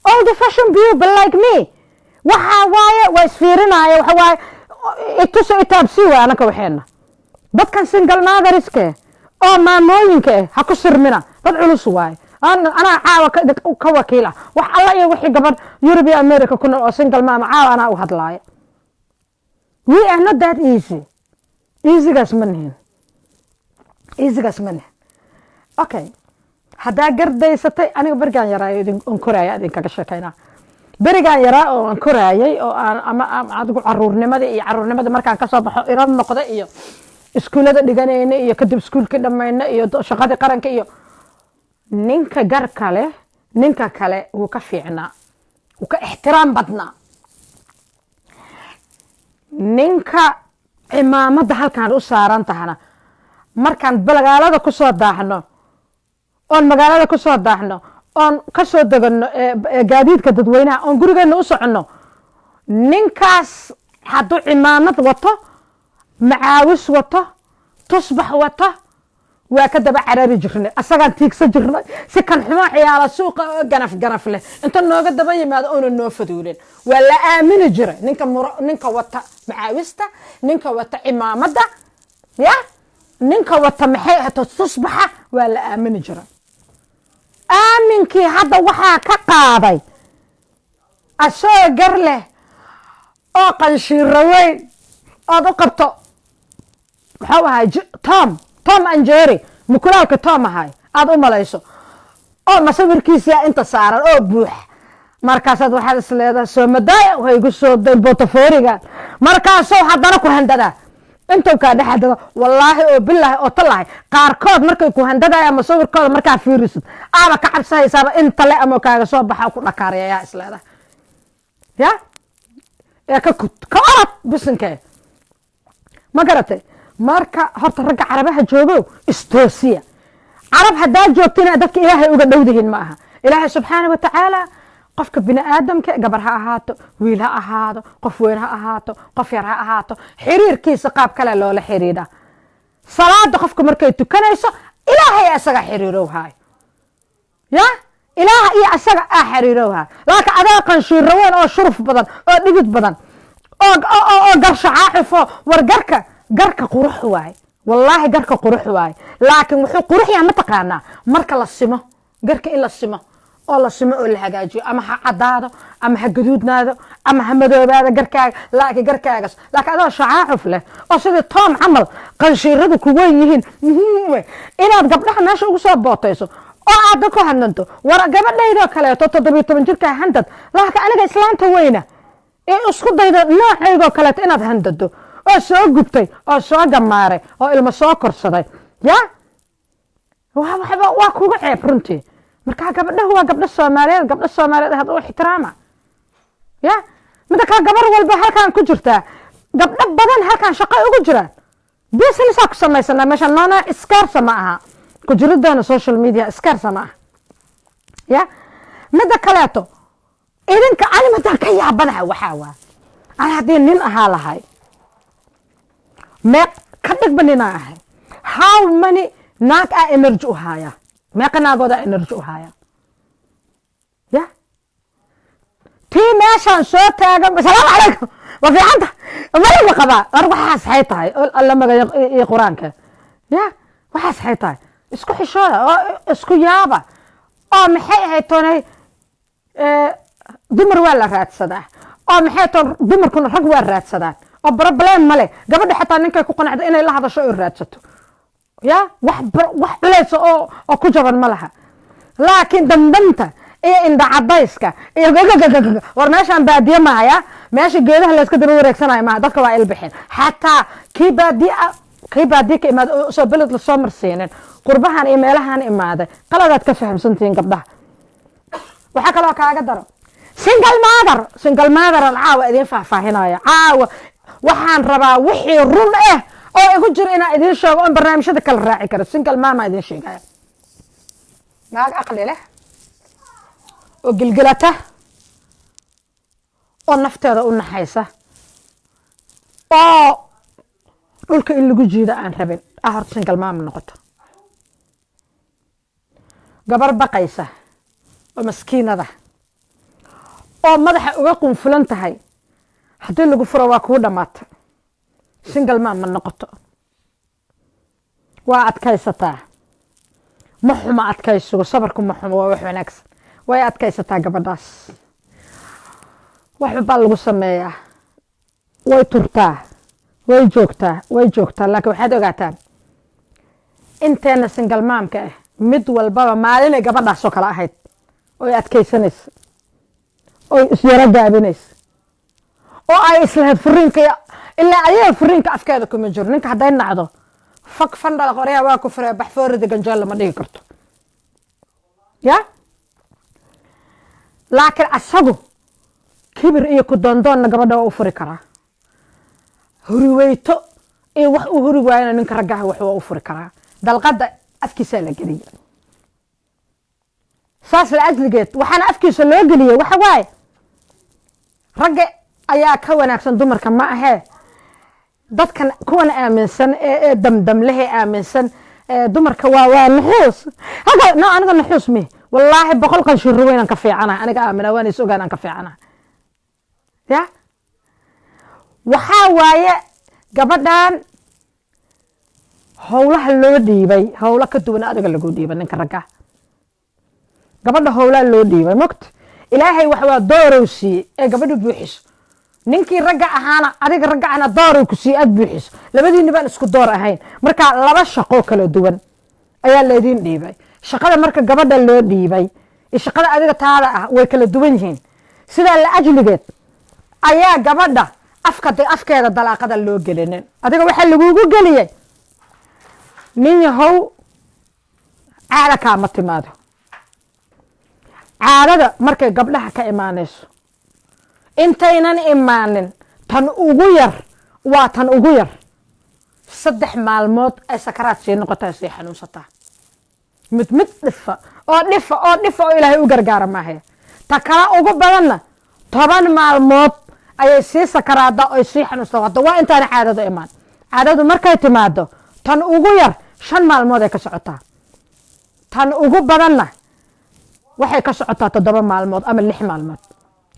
Old fashion people like me waxa waaye waa isfiirinaya. Waxa waaye ituso itaabsii waay. Anaka waxeena dadkan single motherska oo maamooyinka ah ha ku sirmina, dad culus waaye. Anaa caawa ka wakiil ah wax alla iyo wixii gabadh Yurub iyo America ku nool oo single mama. Caawa anaa u hadlaaya. We are not that easy. Easygaas ma nihin, easygaas ma nihin. Okay, haddaa gardaysatay, aniga bargaan yaraayo idin onkoraya idinkaga sheekaynaa. Berigaan yaraa oo aan koraayay oo aan ama adigu caruurnimadii iyo caruurnimadii markaan kasoo baxo iran noqda iyo iskuullada dhiganayna iyo kadib iskuulkii dhammayna iyo shaqadii qaranka iyo ninka garka leh, ninka kale wuu ka fiicnaa, wuu ka ixtiraam badnaa. Ninka cimaamadda halkaan u saaran tahana, markaan magaalada ku soo daahno, oon magaalada ku soo daahno, oon ka soo degano gaadiidka dadweynaha, oon gurigeena u soconno, ninkaas hadduu cimaamad wato, macaawis wato, tusbax wato, waa ka daba carari jirnay, asagaan tiigsan jirnay, si kan xumo ciyaala suuqa oo ganaf ganaf leh inta nooga daba yimaado oona noo faduulin. Waa la aamini jiray ninka ninka wata macaawista, ninka wata cimaamadda, ya ninka wata maxay ahaato tusbaxa, waa la aamini jiray. Aaminkii hadda waxaa ka qaaday asoo gar leh oo qanshiiro weyn ood u qabto, muxuu ahay, Tom and Jerry, mukulaalka Tom ahay aad u malayso, oo masawirkiisia inta saaran oo buux. Markaasaad waxaad is leedahay, soo madaaya way igu soo day botafooriga. Markaasoo haddana ku handadaa, intuu kaa dhex handado, wallaahi oo bilaahi oo talahay, qaarkood markay ku handadaya masawirkooda markaa fiirisid, aaba ka cabsahaysaaba inta le ama kaaga soo baxa ku dhakaarayayaa is leedahay, ya ee ka kud ka orod bisinkee. Ma garatay? Marka horta ragga Carabaha joogo, istoosiya. Carab haddaa joogtina, dadka Ilaahay uga dhowdihin ma aha. Ilaahay subxaana wa tacaala qofka bini aadamka, gabar ha ahaato, wiil ha ahaado, qof weyn ha ahaato, qof yar ha ahaato, xiriirkiisa qaab kale loola xiriidha. Salaada qofka markay tukanayso, Ilaahay isaga xiriirow haayo, ya Ilaah iyo asaga aa xiriirow haayo. Laakiin adaa qanshiiro weyn oo shuruf badan oo dhigid badan oo garshacaacifo, war garka, garka qurux waaye, wallaahi garka qurux waaye. Laakiin wuxuu qurux yahay, mataqaanaa, marka la simo garka, in la simo oo la simo oo la hagaajiyo, ama ha caddaado ama ha gaduudnaado ama ha madoobaado garkaaga, laakiin garkaagas. Laakiin adoo shacaacuf leh oo sidii Toom camal qanshiiradu ku weyn yihiin, inaad gabdhaha meesha ugu soo bootayso oo aad ku handanto, war gabadhaydoo kaleeto 17 jirkaa handad, laakiin aniga islaanta weyna ee isku dayda noocaygoo kaleeto inaad handado, oo soo gubtay oo soo gamaaray oo ilmo soo korsaday, ya waa kuga ceeb runtii. Marka gabdhahu waa gabdho Soomaaliyeed, gabdho Soomaaliyeed had u ixtiraama. Ya mida kale, gabar walba halkan ku jirtaa, gabdho badan halkan shaqo ugu jiraan, businessaa ku samaysanaa meesha. Noona iskaarsa ma aha ku jiridoona social media, iskaarsa ma aha. Ya mida kaleeto, idinka ani madaan ka yaabanaha waxaa waa, ani haddii nin ahaa lahay, meeq ka dhigba ninaa ahay, how many naag aa energy u haaya? Meeqa naagoodaa energy u haaya? Ya tii meeshaan soo taagan, "Asalaamu calaykum, waa fiicanta, malaga qabaa." War waxaas xay tahay? Alla magayo iyo Qur-aanka, ya waxaas xay tahay? Isku xishooda oo isku yaaba oo maxay ahayd toonay. Dumar waa la raadsadaa oo maxay toon, dumarkuna rag waa raadsadaan oo problem male. Gabadha xataa ninkay ku qanacda inay la hadasho oo raadsato, ya wax culeysa oo ku jaban ma laha. Laakiin dandanta iyo indhacadayska iyo gagagagaga, war meeshaan baadiye mahaya, meesha geedaha layska daba wareegsanayo maaha. Dadka waa ilbixin, xataa kii baadiye ka imaada oo soo beled lasoo marsiinin, qurbahan iyo meelahan imaaday, qaladaad ka fahamsantihiin gabdhaha. Waxaa kaloo kaaga daro single mother. Single mother aan caawa idiin faahfaahinaya. Caawa waxaan rabaa wixii run ah oo igu jira inaan idiin sheego oon barnaamijyada kala raaci karo. Single mama idiin sheegaya. Naag aqli leh oo gilgilata oo nafteeda u naxaysa oo dhulka in lagu jiido aan rabin ah, horta single mama noqoto. Gabar baqaysa oo maskiinada oo madaxa uga qunfulan tahay haddii lagu furo waa kuu dhammaata, single mom ma noqoto. Waa adkaysataa, ma xumo adkaysigu, sabarku ma xumo, waa wax wanaagsan. Way adkaysataa gabadhaas, wax baa lagu sameeyaa, way turtaa, way joogtaa, way joogtaa. Laakiin waxaad ogaataan, inteena single momka ah, mid walbaba maalinay gabadhaasoo kale ahayd oy adkaysanaysa. Oy isyaro gaabinaysa oo ay islahayd furiinka, ilaa ayaga furiinka afkeeda kuma jiro. Ninka hadday nacdo, fag fandhala qoryaha waa ku furee, baxfoorida ganjeel lama dhigi karto ya. Laakiin asagu kibir iyo ku doondoonna gabadha waa u furi karaa, huriweyto iyo wax uu huri waayana ninka raggaha wax waa u furi karaa. Dalqadda afkiisaa la geliyay saas la ajligeed. Waxaana afkiisa loo geliyey waxa waaye, ragga ayaa ka wanaagsan dumarka. Ma ahee, dadkan kuwan aaminsan ee damdamlehe aaminsan dumarka waa nuxuus haga. No, aniga nuxuus mi, wallaahi 100 qanshiro weynaan ka fiicanahay. Aniga aamina waan is ogaan aan ka fiicanahay ya. Waxaa waaye, gabadhan howlaha loo dhiibay howlo ka duwan adiga lagu dhiibay. Ninka ragga gabadha howlaa loo dhiibay mogta. Ilaahay wax waa doorow siiyey ee gabadha buuxiso. Ninkii ragga ahaana, adiga ragga ahna, doorow ku siiyey aad buuxiso. Labadiinni baan isku door ahayn. Marka laba shaqo kala duwan ayaa laydin dhiibay. Shaqada marka gabadha loo dhiibay iyo shaqada adiga taada ah way kala duwan yihiin. Sidaa la ajligeed ayaa gabadha afka afkeeda dalaaqada loo gelinin. Adiga waxaa lagugu geliyey, nin yahow, caada kaama timaado. Caadada markay gabdhaha ka imaanayso, intaynan imaanin, tan ugu yar waa tan ugu yar 3 maalmood ay sakaraad sii noqotaa, sii xanuunsataa. Mid mid dhifa oo dhifa oo dhifa oo Ilaahay u gargaara maahe. Ta kala ugu badanna 10 maalmood ayay sii sakaraada oy sii xanuunsataa. Hadda waa intaana caadadu imaan. Caadadu markay timaado, tan ugu yar 5 maalmood ay ka socotaa, tan ugu badanna waxay ka socotaa 7 maalmood ama 6 maalmood.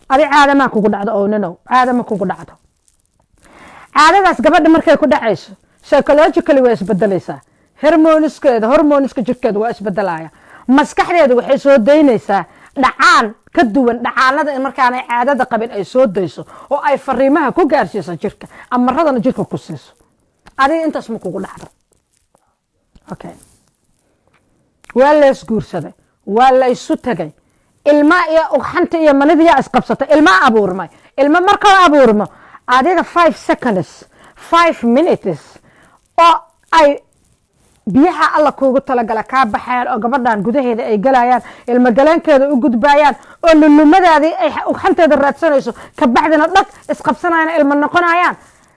Adi caadamaa kugu dhacdo oo ninow, caadama kugu dhacdo. Caadadaas gabadha markay ku dhacayso, psychologically waa isbedelaysaa. Hormoneskeeda, hormoneska jirkeeda waa isbedelaya. Maskaxdeeda waxay soo daynaysaa dhacaan ka duwan dhacaanada in markaanay caadada qabin ay soo dayso, oo ay fariimaha ku gaarsiiso jirka, amaradana jirka ku siiso. Adiga intaas ma kugu dhacdo? Okay, waa lees guursaday, waa la isu tegay, ilma iyo ugxanta iyo manidiyaa isqabsatay, ilma abuurmay. Ilmo markau abuurmo, adiga 5 seconds, 5 minutes oo ay biyaha Alla kuugu talagala kaa baxayaan, oo gabadhan gudaheeda ay galayaan, ilmo galeenkeeda u gudbayaan, oo lulumadaadii ay ugxanteeda raadsanayso, kabacdina dhag isqabsanayaan, ilmo noqonayaan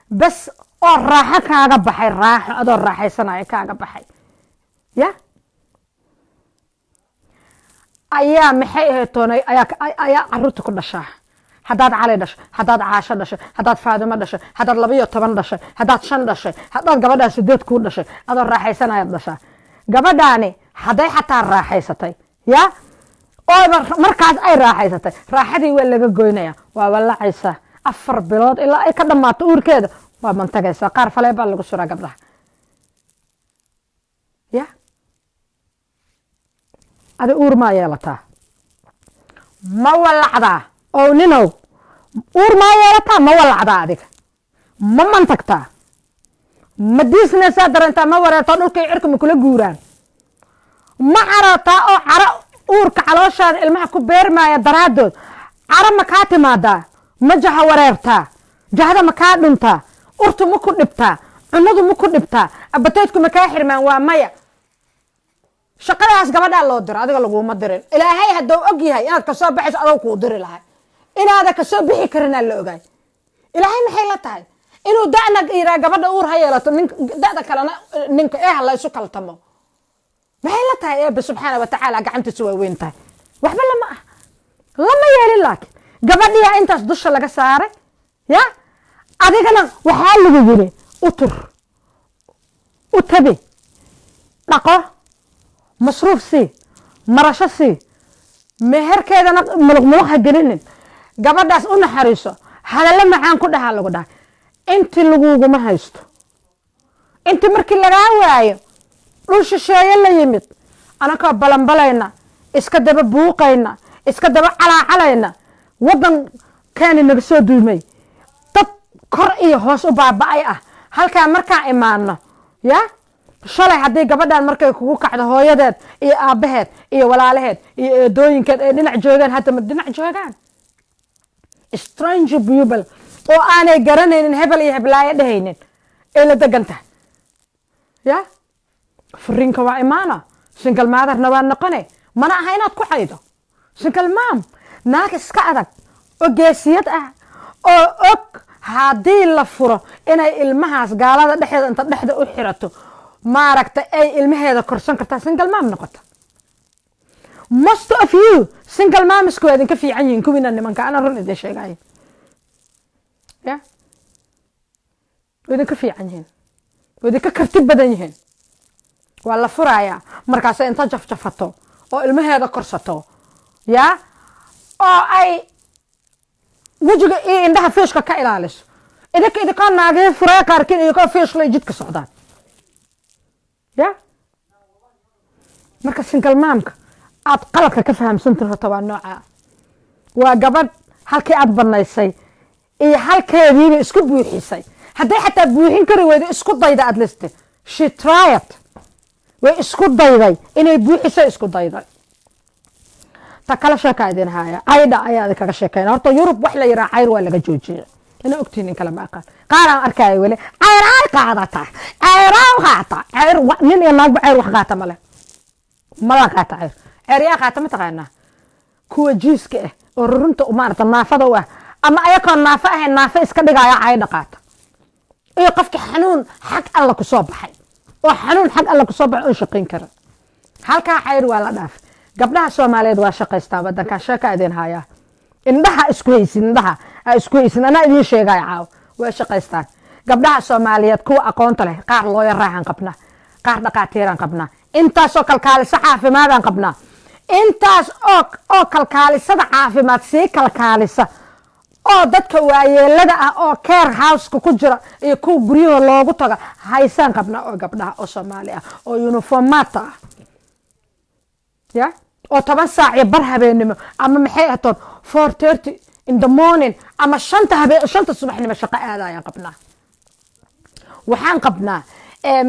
bas, oo raaxo kaaga baxay, raaxo adoo raaxaysanaya kaaga baxay ya, ayaa maxay ahayd toonay ayaa caruurta ku dhashaa. Haddaad Cali dhashay, haddaad Caasho dhashay, haddaad Faadimo dhashay, haddaad 12 dhashay, haddaad shan dhashay, haddaad gabadhaa sideed kuu dhashay, adoo raaxaysanayaad dhashaa. Gabadhaani hadday xataa raaxaysatay ya, ooba markaas ay raaxaysatay, raaxadii waa laga goynaya, waa walacaysaa 4 bilood ilaa ay ka dhammaato uurkeeda, waa mantagaysaa. Qaar falee baa lagu suraa gabdhaha ya. Adi uur maa yeelataa? Ma walacdaa? Oo ninow, uur maa yeelataa? Ma walacdaa? Adiga ma mantagtaa? Ma diisnaysaa? Dareentaa? Ma wareertaa? Dhulka iyo cirka ma kula guuraan? Ma carootaa oo caro uurka calooshaada ilmaha ku beermaaya daraaddood caro ma kaa timaadaa? Ma jaha wareertaa? Jahda ma kaa dhuntaa? Urtu ma ku dhibtaa? Cunadu ma ku dhibtaa? Appetiteku ma kaa xirmaan? Waa maya. Shaqadaas gabadhaa loo diro, adiga laguma dirin. Ilaahay hadduu og yahay inaad kasoo baxayso, adoo kuu diri lahay. Inaada kasoo bixi karinaa la ogaay. Ilaahay maxay la tahay inuu da'na yiraa gabadha uur ha yeelato, nin da'da kalena ninka ee ha laysu kaltamo? Maxay la tahay? Eebe subxaana wa tacaala gacantiisu waa weyn tahay. Waxba lama ah, lama yeelin. Laakiin gabadhiyaa intaas dusha laga saaray ya. Adigana waxaa lagu yiri u tur, u tabi, dhaqo, masruuf sii, marasho sii, meherkeedana muluq muluq ha gelinin, gabadhaas u naxariiso, hadallo macaan ku dhahaa lagu dhahay. Intii laguguma haysto, intii markii lagaa waayo dhul shisheeye la yimid, anakoo balanbalayna, iska daba buuqayna, iska daba calaacalayna, waddan keeni naga soo duumay, dad kor iyo hoos u baaba'ay ah, halkaa markaan imaano ya. Shalay haddii gabadhan markay kugu kacdo, hooyadeed iyo aabbaheed iyo walaalaheed iyo eedooyinkeed ay dhinac joogaan, hadda ma dhinac joogaan? Strange people oo aanay garanaynin, hebel iyo heblaayo dhehaynin, ay la degan tahay. Ya furiinka waa imaana, single motherna waa noqone. Mana aha inaad ku caydo single mom. Naag iska adag oo geesiyad ah oo og haddii la furo inay ilmahaas gaalada dhexdeeda inta dhexda u xirato, maaragta, ay ilmaheeda korsan kartaa, single mom noqota. Most of you single momsku waa idinka fiican yihiin kuwiina nimanka. Ana run idin sheegayo, ya waa idinka fiican yihiin, waa idinka karti badan yihiin. Waa la furayaa, markaasay inta jafjafato oo ilmaheeda korsato, ya oo ay wejiga iyo indhaha fiishka ka ilaaliso. Idinka idinkoo naagee furaya, qaarkiin idinkoo fiishlay jidka socdaan. Ya marka single momka aad qaladka ka fahamsantin horta waa noocaa. Waa gabadh halkii aad banaysay iyo halkeediiba isku buuxisay. Hadday xataa buuxin kari weydo, isku dayda. At least she tried, way isku dayday inay buuxiso, isku dayday. Ta kala sheekaa idin haya, caydha ayaa idinkaga sheekeyna. Horta Yurub wax la yiraa cayr waa laga joojiyay. Ina ogtihin in kale ma aqaan. Qaar aan arkaayo weli cayraa qaadata, cayraa qaata. Cayr nin iyo naagba cayr wax qaata male, mala qaata cayr. Cayr yaa qaata ma taqaanaa? Kuwa jiiska ah oo rurunta, maarata, naafada u ah, ama ayakoo naafo ahayn naafo iska dhigaya caydha qaata, iyo qofki xanuun xag alla kusoo baxay, oo xanuun xag alla kusoo baxay oon shaqayn karin. Halkaa cayr waa la dhaafay. Gabdhaha Soomaaliyeed waa shaqaystaa wadankan. Sheeka idin hayaa, indhaha isku haysin, indhaha ha isku haysin, anaa idiin sheegaya caaw. Waa shaqaystaan gabdhaha Soomaaliyeed, kuwa aqoonta leh. Qaar lawyeraahan qabnaa, qaar dhaqaatiiraan qabnaa, intaasoo kalkaaliso caafimaadaan qabnaa, intaas oo kalkaalisada caafimaad sii kalkaalisa, oo dadka waayeelada ah oo care houseka ku jira iyo kuwa guryaha loogu taga haysaan qabnaa, oo gabdhaha oo Soomaali ah oo uniformaata ah, ya oo 10 saac iyo bar habeenimo ama maxay ahatoon 4:30 in the morning ama 5-ta habeen, 5-ta subaxnimo shaqo aadayaan qabnaa. Waxaan qabnaa,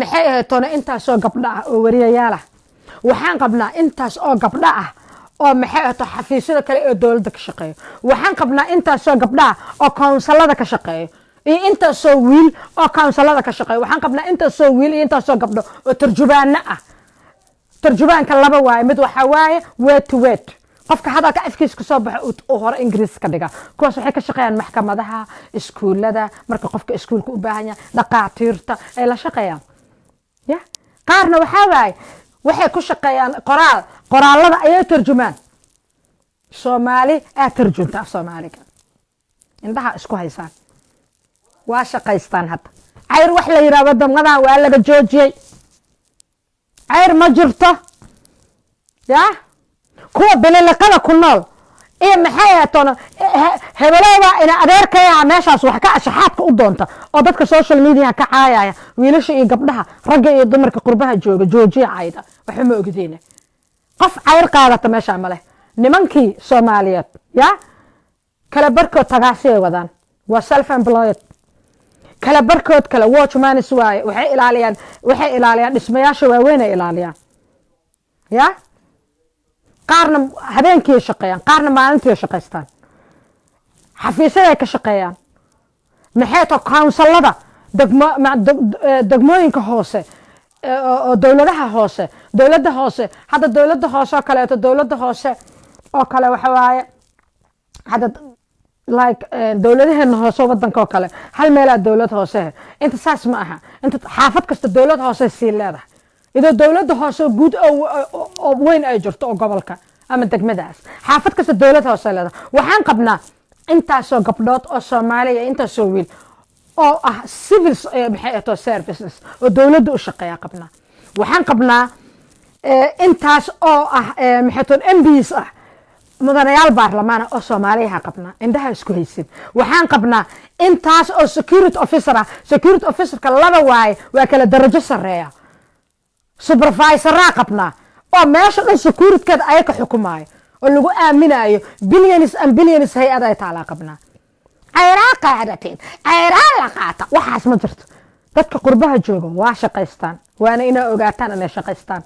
maxay ahatoon, intaasoo gabdho ah oo wariyayaal ah. Waxaan qabnaa intaas oo gabdho ah oo, maxay ahaato, xafiisyada kale ee dowladda ka shaqeeyo. Waxaan qabnaa intaasoo gabdho ah oo councilada ka shaqeeyo iyo intaasoo wiil oo councilada ka shaqeeyo. Waxaan qabnaa intaasoo wiil iyo intaasoo gabdho oo tarjubaano ah. Tarjubaanka laba waaye. Mid waxaa waaye word to word, qofka hadalka afkiisa kasoo baxo uu hore Ingiriis ka dhiga. Kuwaas waxay ka shaqeeyaan maxkamadaha, iskuulada, marka qofka iskuulka u baahan yahay, dhaqaatiirta ay la shaqeeyaan. Ya qaarna waxaa waaye waxay ku shaqeeyaan qoraal, qoraalada ayay tarjumaan. Soomaali aad tarjunta af Soomaaliga. Indhaha isku haysaan, waa shaqaystaan. Hadda cayr wax la yidhaha wadamadan waa laga joojiyey. Cayr ma jirto. Ya kuwa bililiqada ku nool iyo, maxay ahatoona, hebelowda ina adeerkaya meeshaas wax ka ashaxaadka u doonta oo dadka social mediaha ka caayaya, wiilasha iyo gabdhaha, ragga iyo dumarka qurbaha jooga, joojiya cayda. Waxba ma ogdiina. Qof cayr qaadata meeshaa ma leh. Nimankii Soomaaliyeed ya kala barkood tagaasi ay wadaan, waa self employed. Kala barkood kale watchmanis waaye, waxay ilaaliyaan dhismayaasha waaweyn ay ilaaliyaan. Ya qaarna habeenkii shaqeeyaan, qaarna maalintii shaqaystaan, xafiisyaday ka shaqeeyaan, maxay to, councilada degmooyinka hoose oo dowladaha hoose, dowladda hoose. Hadda dowladda hoose oo kaleeto, dowladda hoose oo kale waxa waaye hadda like dowladaheena hoose wadanka oo kale, hal meelaa dowlad hoose. Inta saas ma aha. Inta xaafad kasta dowlad hoose sii leedahay, idoo dowladda hoose oo guud oo weyn ay jirto oo gobolka ama degmadaas, xaafad kasta dowlad hoose leedahay. Waxaan qabnaa intaasoo gabdhood oo Soomaaliya, intaasoo wiil oo ah civil, maxay ahto, services oo dowladda u shaqeeya qabnaa. Waxaan qabnaa intaas oo ah, maxay toon, MPs ah, mudanayaal baarlamaana oo Soomaaliyaha qabnaa. Indhaha isku haysin. Waxaan qabnaa intaas oo security officer ah. Security officerka laba waaye, waa kala darajo sareeya. Supervisoraa qabnaa oo meesha dhan securitykeeda ayaka xukumaayo oo lagu aaminayo billions and billions hay-ad ay taalaa qabnaa. Cayraa qaadateen, cayraa la qaata, waxaas ma jirto. Dadka qurbaha jooga waa shaqaystaan, waana inaa ogaataan inay shaqaystaan.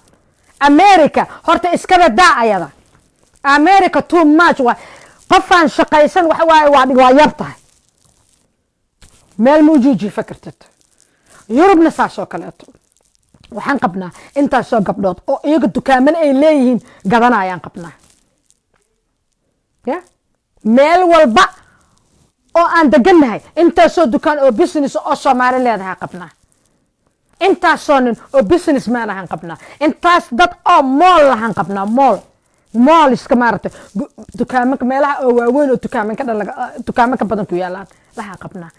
America horta iskaba daa ayada. America too much waa. Qofaan shaqaysan waxa waaye waa yar tahay, meel ma ujiijiifa kartid. Yurubna saasoo kaleeto. Waxaan qabnaa intaasoo gabdhood oo iyaga dukaaman ay leeyihiin gadanayaan qabnaa. Ya, meel walba oo aan degannahay intaasoo dukaan oo business oo Soomaali leedahay qabnaa, intaasoo nin oo business man ahaan qabnaa, intaas dad oo mall lahaan qabnaa, mall iska maaragtay, dukaamanka meelaha oo waaweyn oo dukaamanka dhan dukaamanka badan ku yaalaan lahaan qabnaa,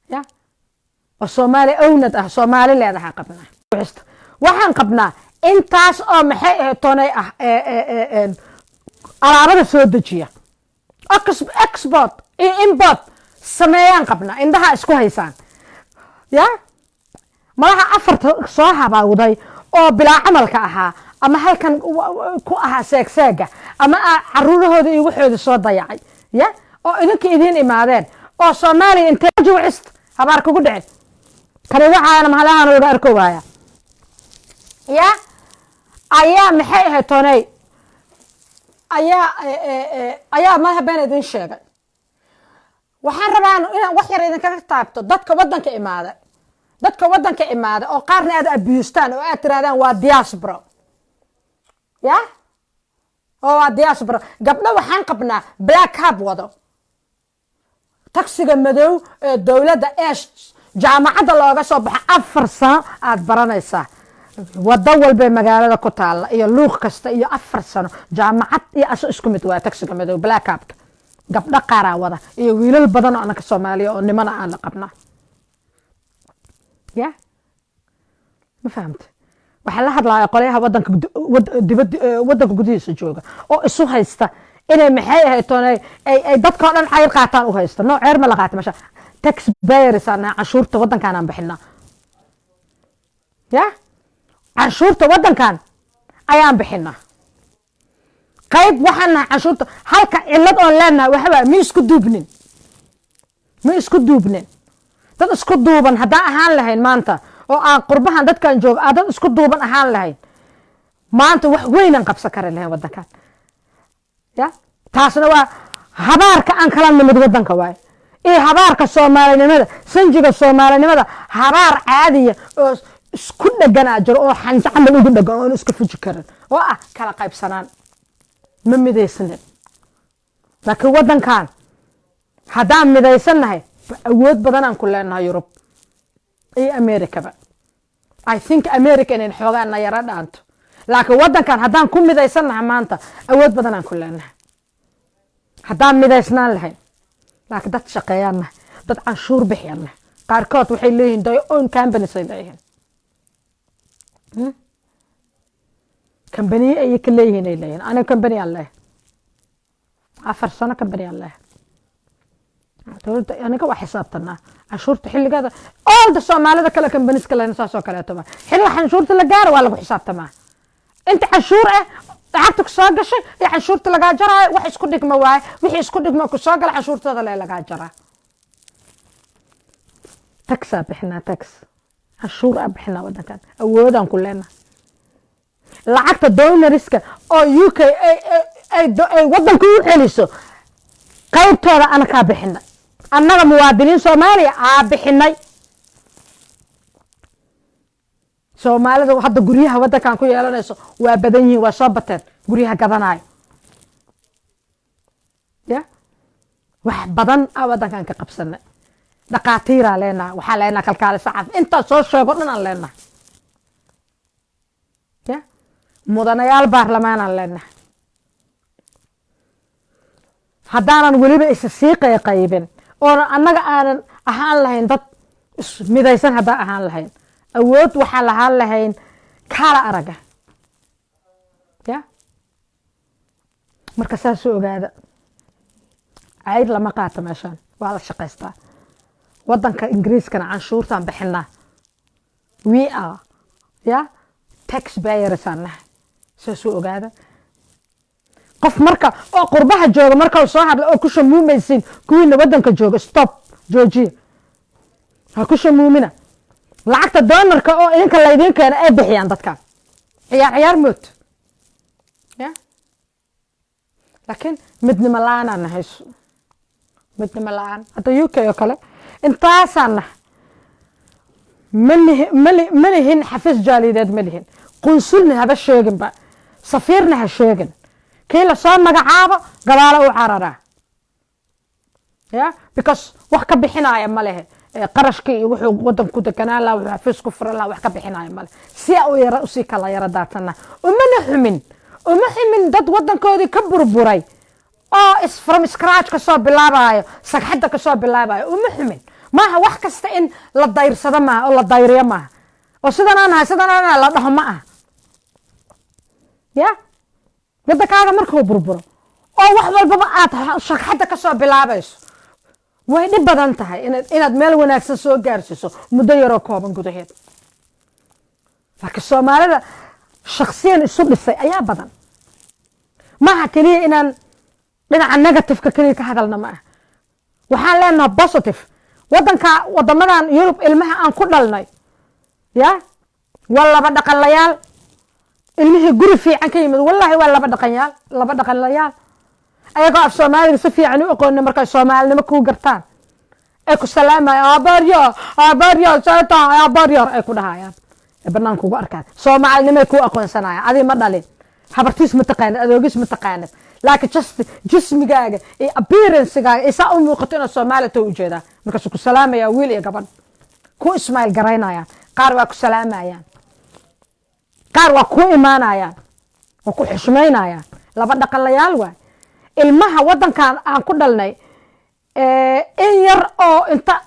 ya, oo Soomaali ownad ah, Soomaali leedahaa qabnaa. Waxaan qabnaa intaas oo maxay ahayd toonay ah alaabada soo dejiya, export iyo import sameeyaan qabnaa. Indhaha isku haysaan, ya, malaha afarta soo habawday oo bilaa camalka ahaa ama halkan ku ahaa seegseega ama caruurahooda iyo waxooda soo dayacay, ya, oo idinka idiin imaadeen oo Soomaaliya intee juucist habaar kugu dhicin kani waxaana mahalahan uga arko waaya, ya, ayaa maxay ahayd tooney ayaa madaxa been idin sheegay. Waxaan rabaa inaan wax yar idinkaga taabto dadka waddanka imaada, dadka waddanka imaada oo qaarna aad abustaan oo aad tirahdaan waa diaspora, ya, oo waa diaspora. Gabdho waxaan qabnaa black cab wado, taksiga madow ee dowladda ee jaamacadda looga soo baxo, 4 sano aad baranaysaa, wado walbee magaalada ku taalla iyo luuq kasta iyo 4 sano jaamacad iyo aso isku mid waa taksiga madow, black cabka. Gabdho qaaraa wada iyo wiilal badan oo anaka Soomaaliya oo nimana aan la qabnaa, ya. Ma fahamte? Waxaa la hadlaya qolyaha wadanka dibad, wadanka gudihiisa jooga oo isu haysta inay maxay ahayd toon ay dadka oo dhan cayr qaataan u haysta. No, ceyr ma la qaata masha. Tax payers aan nahay, canshuurta wadankan aan bixinaa, ya, canshuurta wadankan ayaan bixinaa. Qayb waxaan nahay canshuurta. Halka cillad oon leenahay waxa waay ma isku duubnin, ma isku duubnin. Dad isku duuban haddaan ahaan lahayn maanta oo aan qurbahan dadkan jooga aan dad isku duuban ahaan lahayn maanta, wax weynaan qabsan kari lahayn wadankan, ya. Taasna waa habaarka aan kala nimid wadanka waaye iyo habaarka Soomaalinimada, sanjiga Soomaalinimada. Habaar caadiya oo isku dheganaa jiro oo xanjo camal ugu dhegan oon iska fuji karin oo ah kala qaybsanaan, ma midaysnin. Laakiin wadankan haddaan midaysannahay awood badanaan ku leenahay Yurub iyo Americaba. I think America inayn xoogaa na yaro dhaanto, laakiin wadankan haddaan ku midaysannahay maanta awood badanaan ku leenahay haddaan midaysnaan lahayn. Laakiin dad shaqeeyaan nahay, dad canshuur bixiyaan nahay. Qaarkood waxay leeyihiin their own companies ay leeyihiin, Kambaniye ayay ka leeyihiin ay leeyihiin. Aniga company aan leeyahay, 4 sano company aan leeyahay. Dowladda aniga waa xisaabtanaa canshuurta xilligeeda. All the Soomaalida kale companies lehna saas oo kaleeto ba xilliga canshuurta la gaaro waa lagu xisaabtamaa. Inta canshuur ah lacagta ku soo gashay iyo canshuurta lagaa jaraayo wax isku dhigma waaye. Wixii isku dhigma ku soo gala canshuurtooda lee lagaa jaraa. Taxaa bixinaa, tax, canshuur aa bixinaa. Wadankan awoodaan ku leenahay. Lacagta donorska oo UK ay wadanka u celiso qaybtooda anakaa bixinay, annaga muwaadiniin Soomaaliya aa bixinay. Soomaalida hadda guryaha wadankan ku yeelanayso waa badan yihiin, waa soo bateen guryaha gadanayo, ya. Wax badan a wadankan ka qabsanay. Dhaqaatiiraa leenahay, waxaa leenahay kalkaalisa caaf, intaas soo sheego dhan aan leenahay, ya. Mudanayaal baarlamaanaan leenahay. Haddaanan weliba isa sii qayqaybin oona annaga aanan ahaan lahayn dad ismidaysan, haddaan ahaan lahayn awood waxaan lahaan lahayn kaala araga, ya. Marka saasuu ogaada, cayd lama qaato meeshaan, waa la shaqaystaa. Wadanka Ingiriiskana canshuurtaan bixinaa. We are, ya, tax payers aan nahay. Saasuu ogaada. Qof marka oo qurbaha jooga marka uu soo hadla oo ku shamuumaysiin kuwiina wadanka jooga, stop, joojiya, ha ku shamuumina. Lacagta donorka oo idinka laydiin keena ay bixiyaan dadkan ciyaar ciyaar mood, ya. Laakiin midnimo la-aanaa nahayso, midnimo la-aan. Hadda UK oo kale intaasaan nahay, malihi mali ma lihin xafiis jaaliyadeed, ma lihin qunsulna, haba sheeginba safiirna ha sheegin. Kii lasoo magacaabo gadaalo u cararaa ya, because wax ka bixinaya ma lehe qarashkii iyo wuxuu wadanku ku deganaan lahaa, wuxuu xafiis ku furan lahaa, wax ka bixinaya male. Si u yara usii kala yara daadsana. Umana xumin, uma xumin dad wadankoodii ka burburay oo is from scratch kasoo bilaabayo, sagxadda kasoo bilaabayo, uma xumin. Maaha wax kasta in la dayrsado, maaha oo la dayriyo, maaha oo sidan aan ahay, sidan aan ahay la dhaho, ma aha. Ya, wadankaaga markuu burburo oo wax walbaba aad sagxadda kasoo bilaabayso, way dhib badan tahay inaad meel wanaagsan soo gaarsiiso muddo yaroo kooban gudaheed. Laakiin Soomaalida shaksiyan isu dhisay ayaa badan. Maaha keliya inaan dhinaca negativeka keliya ka hadalna, ma ah. Waxaan leenaha positive. Wadanka, wadamadan Yurub, ilmaha aan ku dhalnay ya waa laba dhaqanlayaal. Ilmihii guri fiican ka yimid, wallahi, waa laba dhaqanyaal, laba dhaqanlayaal. Ayagoo af Soomaaliga si fiican u aqoonin, markay Soomaalinimo kuu gartaan ay ku salaamayaan, "Abaryo, abaryo, seta abaryo," ay ku dhahayaan, ay banaanka ugu arkaan, Soomaalinimay kuu aqoonsanayaan. Adi ma dhalin, habartiis ma taqaanid, adoogiis ma taqaanid, laakiin just jismigaaga iyo appearancegaaga iyo saa u muuqato inaad Soomaali too ujeedaa. Markaasuu ku salaamaya, wiil iyo gabadh ku ismail garaynayaan. Qaar waa ku salaamayaan, qaar waa ku imaanayaan, waa ku xushmaynayaan. Laba dhaqanlayaal waay ilmaha wadankan aan ku dhalnay. In yar oo inta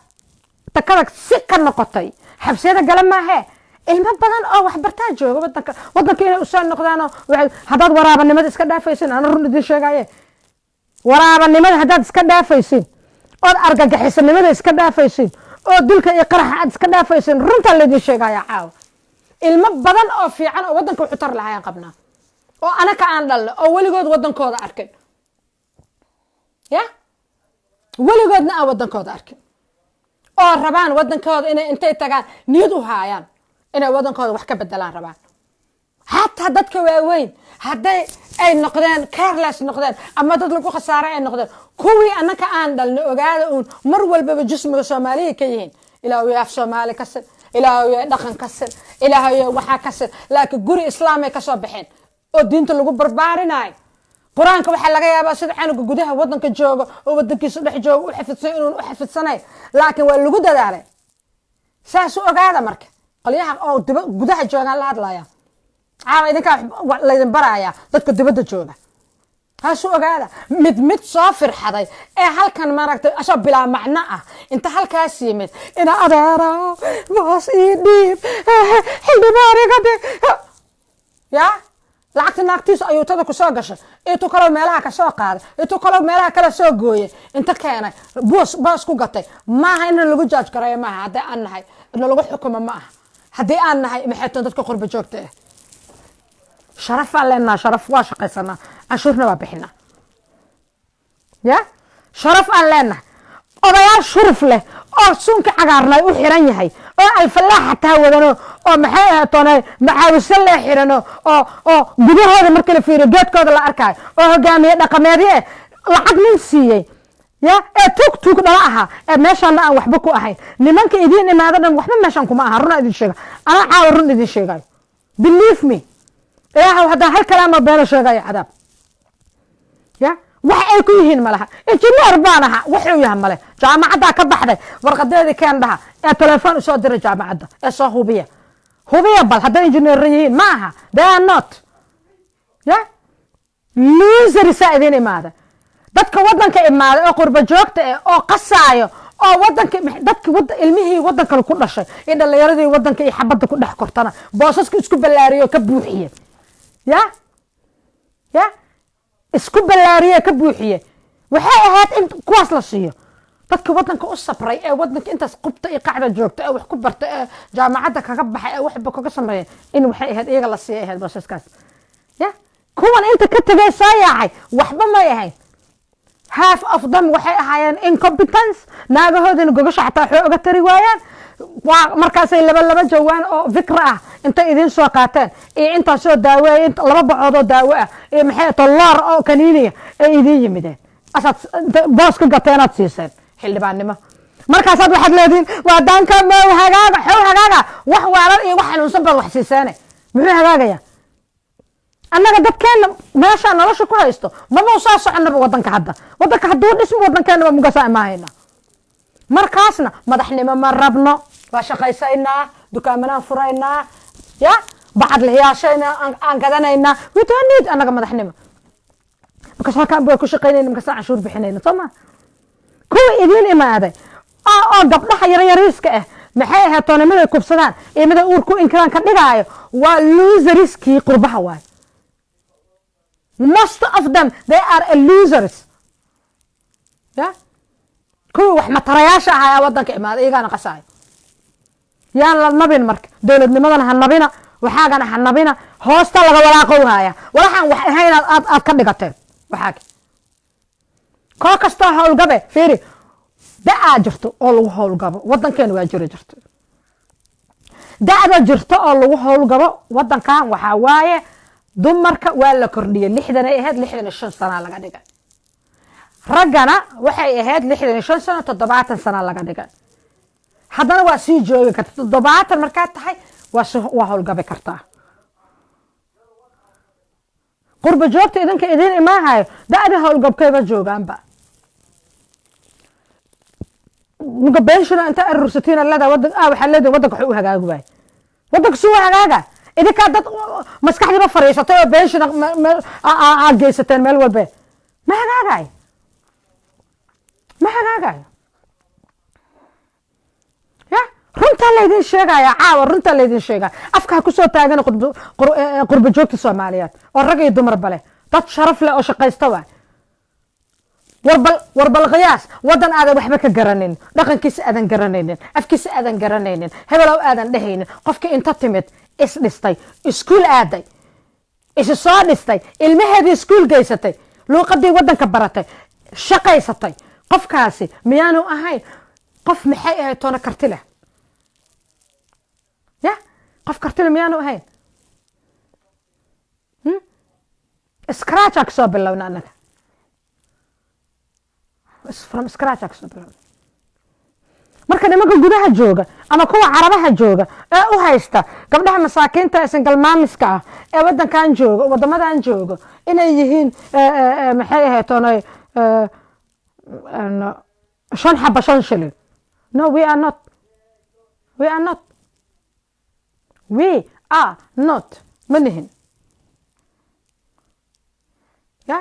takada si ka noqotay xabsiyada gala maahe, ilmo badan oo waxbartaa jooga wadanka. Wadanka inay usoo noqdaanoo haddaad waraabanimada iska dhaafaysin, ana run idin sheegaye, waraabanimada haddaad iska dhaafaysin, ood argagixisanimada iska dhaafaysin, oo dilka iyo qaraxa aad iska dhaafaysin, runtaa laydin sheegaya caawa, ilmo badan oo fiican oo wadanka wuxu tar lahayaan qabnaa, oo anaka aan dhalno, oo weligood wadankooda arkin, ya weligoodna aan wadankooda arkin, oo rabaan wadankooda inay intay tagaan niyad u haayaan inay wadankooda wax ka bedelaan rabaan. Xataa dadka waaweyn hadday ay noqdeen careless noqdeen ama dad lagu khasaaray ay noqdeen, kuwii annaka aan dhalno, ogaada uun mar walbaba jismiga Soomaaliya ka yihiin. Ilaahu af Soomaali ka sin, Ilaahu dhaqan ka sin, Ilaahu waxaa ka sin, laakiin guri Islaamay ka soo baxeen oo diinta lagu barbaarinayo. Qur-aanka waxaa laga yaabaa sida canuga gudaha wadanka jooga oo wadankiisa dhex jooga u xafidsan inuun u xafidsanayn, laakiin waa lagu dadaalay. Saas u ogaada. Marka qolyaha oo gudaha joogaan la hadlaya caawa, idinkaa laydin baraaya. Dadka dibadda jooga taasu ogaada. Mid mid soo firxaday ee halkan maaragtay asoo bilaa macno ah inta halkaas yimid, ina adeero, boos ii dhiib, xildhibaan iga dhig, ya lacagta naagtiisu ayuutada kusoo gashay, intuu kaloo meelaha kasoo qaaday, intuu kaloo meelaha kale soo gooyay, inta keenay boos boos ku gatay. Maaha in lagu judge gareeyo, maaha haddii aan nahay in lagu xukumo, ma aha haddii aan nahay maxay dadka qurba joogta ah. Sharafaan leenaha, sharaf. Waa shaqaysanaa, canshuurna waa bixinaa. Ya sharaf aan leenahay. Odayaal shuruf leh oo suunka cagaarnay u xiran yahay, oo Alfalaax xataa wadano, oo maxay ahatoone maxaawiso lee xirano, oo gudahooda marka la fiiriyo geedkooda la arkaayo, oo hogaamiye dhaqameedyo eh lacag nin siiyey ya ee tuug tuug dhala ahaa, ee meeshaana aan waxba ku ahayn. Nimanka idiin imaado dhan waxba meeshaan kuma aha. Runa idin sheega, anaa caawa run idin sheegayo. Believe me, Ilaahow haddaan hal kalaama beena sheegayo, cadaab. Ya wax ay ku yihiin malaha. Injineer baan ahaa wuxuu yahay male. Jaamacaddaa ka baxday, warqadeedii keen dhaha, ee telefoon usoo diray jaamacadda, ee soo hubiya, hubiya bal hadday injineerra yihiin. Ma aha, they are not. Ya losersaa idin imaada. Dadka wadanka imaaday oo qurba joogta eh oo qasaayo oo wadanka dadki ilmihii wadankan ku dhashay iyo dhalinyaradii wadanka iyo xabadda ku dhex kortana boosaska isku ballaariyo oo ka buuxiye, ya isku ballaariye, ka buuxiye. Waxay ahayd in kuwaas la siiyo. Dadka wadanka u sabray ee wadanka intaas qubta iyo qacda joogta ee wax ku barta ee jaamacadda kaga baxay ee waxba kaga sameeya, in waxay ahayd iyaga la siiya ahayd boosaskaas. Ya kuwan inta ka tegay soo yaacay waxba may ahayn. Half of them waxay ahaayeen incompetence. Naagahoodina gogasha xataa waxay oga tari waayaan. Waa markaasay laba laba jawaan oo fikra ah. Intay idiin soo qaateen iyo intaasoo daawo, inta laba bacoodoo daawo ah iyo maxay to loor oo kaniiniya ay idiin yimideen, asaad boos ka gateenaad siiseen xildhibaannimo. Markaasaad waxaad leedihiin waa danka mow hagaaga xow hagaaga. Wax waalan iyo wax xanuunsan baad wax siiseene, muxuu hagaagaya? Annaga dadkeena meeshaa nolosha ku haysto maba u soo soconaba wadanka. Hadda wadanka hadduu dhismo, wadankeena waa mugasaa imaahayna. Markaasna madaxnimo ma rabno, waa shaqaysaynaa, dukaamanaan furaynaa, ya bacad lihiyaashayna aan gadanaynaa. We don't need annaga madaxnimo, because halkaan baa ku shaqaynayna, markaasaan canshuur bixinayna. Soo ma kuwa idiin imaaday oo gabdhaha yaryariiska ah, maxay ahayd toonimada kubsadaan iyo mida uur ku inkiraan ka dhigaayo, waa loseriskii qurbaha waay. Most of them, they are a losers. Ya kuwii wax matarayaasha ahaa wadanka imaaday iyagaana qasaayo. Yaan la nabin marka, dowladnimadana ha nabina, waxaagana ha nabina. Hoosta laga walaaqow haya, walaxaan wax ahayn aad ka dhigateen. Waxaagi koo kastoo howlgabe, fiiri, da-aa jirto oo lagu howlgabo wadankeena waa jiri jirto. Da-da jirto oo lagu howlgabo wadankan waxaa waaye, dumarka waa la kordhiyey, 60 ay ahayd, 65 sana laga dhigay. Raggana waxay ahayd 65 sano, 70 sana laga dhigay. Haddana waa sii joogi karta, 70 markaad tahay waa howlgabi kartaa. Qurba joogta idinka idiin imaahayo da-da howlgabkayba joogaanba. Muga pension inta arursatiin leedahay wadan ah, waxaa leedahay wadanka wax u hagaagi waay. Wadanka suu hagaaga? Idinkaa dad maskaxdiiba fariisatay oo pension aad geysateen meel walbe. Ma hagaagayo, ma hagaagayo. Ya runtaa laydin sheegaya caawa, runtaa laydin sheegaya. Afka ha kusoo taagana qurba joogta Soomaaliyeed oo rag iyo dumarba leh, dad sharaf leh oo shaqaysta waay. Warbal, warbal qiyaas wadan aadan waxba ka garanaynin, dhaqankiisa aadan garanaynin, afkiisa aadan garanaynin, hebelow aadan dhehaynin, qofkii inta timid is dhistay, iskuul aaday, isi soo dhistay, ilmaheedii iskuul geysatay, luuqadii wadanka baratay, shaqaysatay, qofkaasi miyaanu ahayn qof, maxay ahayd toona, karti leh? Ya qof karti leh miyaanu ahayn? Scratch aa kasoo bilowna annaga, from scratch aa kasoo bilowna. Marka nimanka gudaha jooga ama kuwa Carabaha jooga ee u haysta gabdhaha masaakiinta ee single momiska ah ee wadankan jooga, wadamadan jooga, inay yihiin, maxay ahayd toonay, shan xaba 5 shilin, no, we are not, we are not, we are not. Ma nihin, ya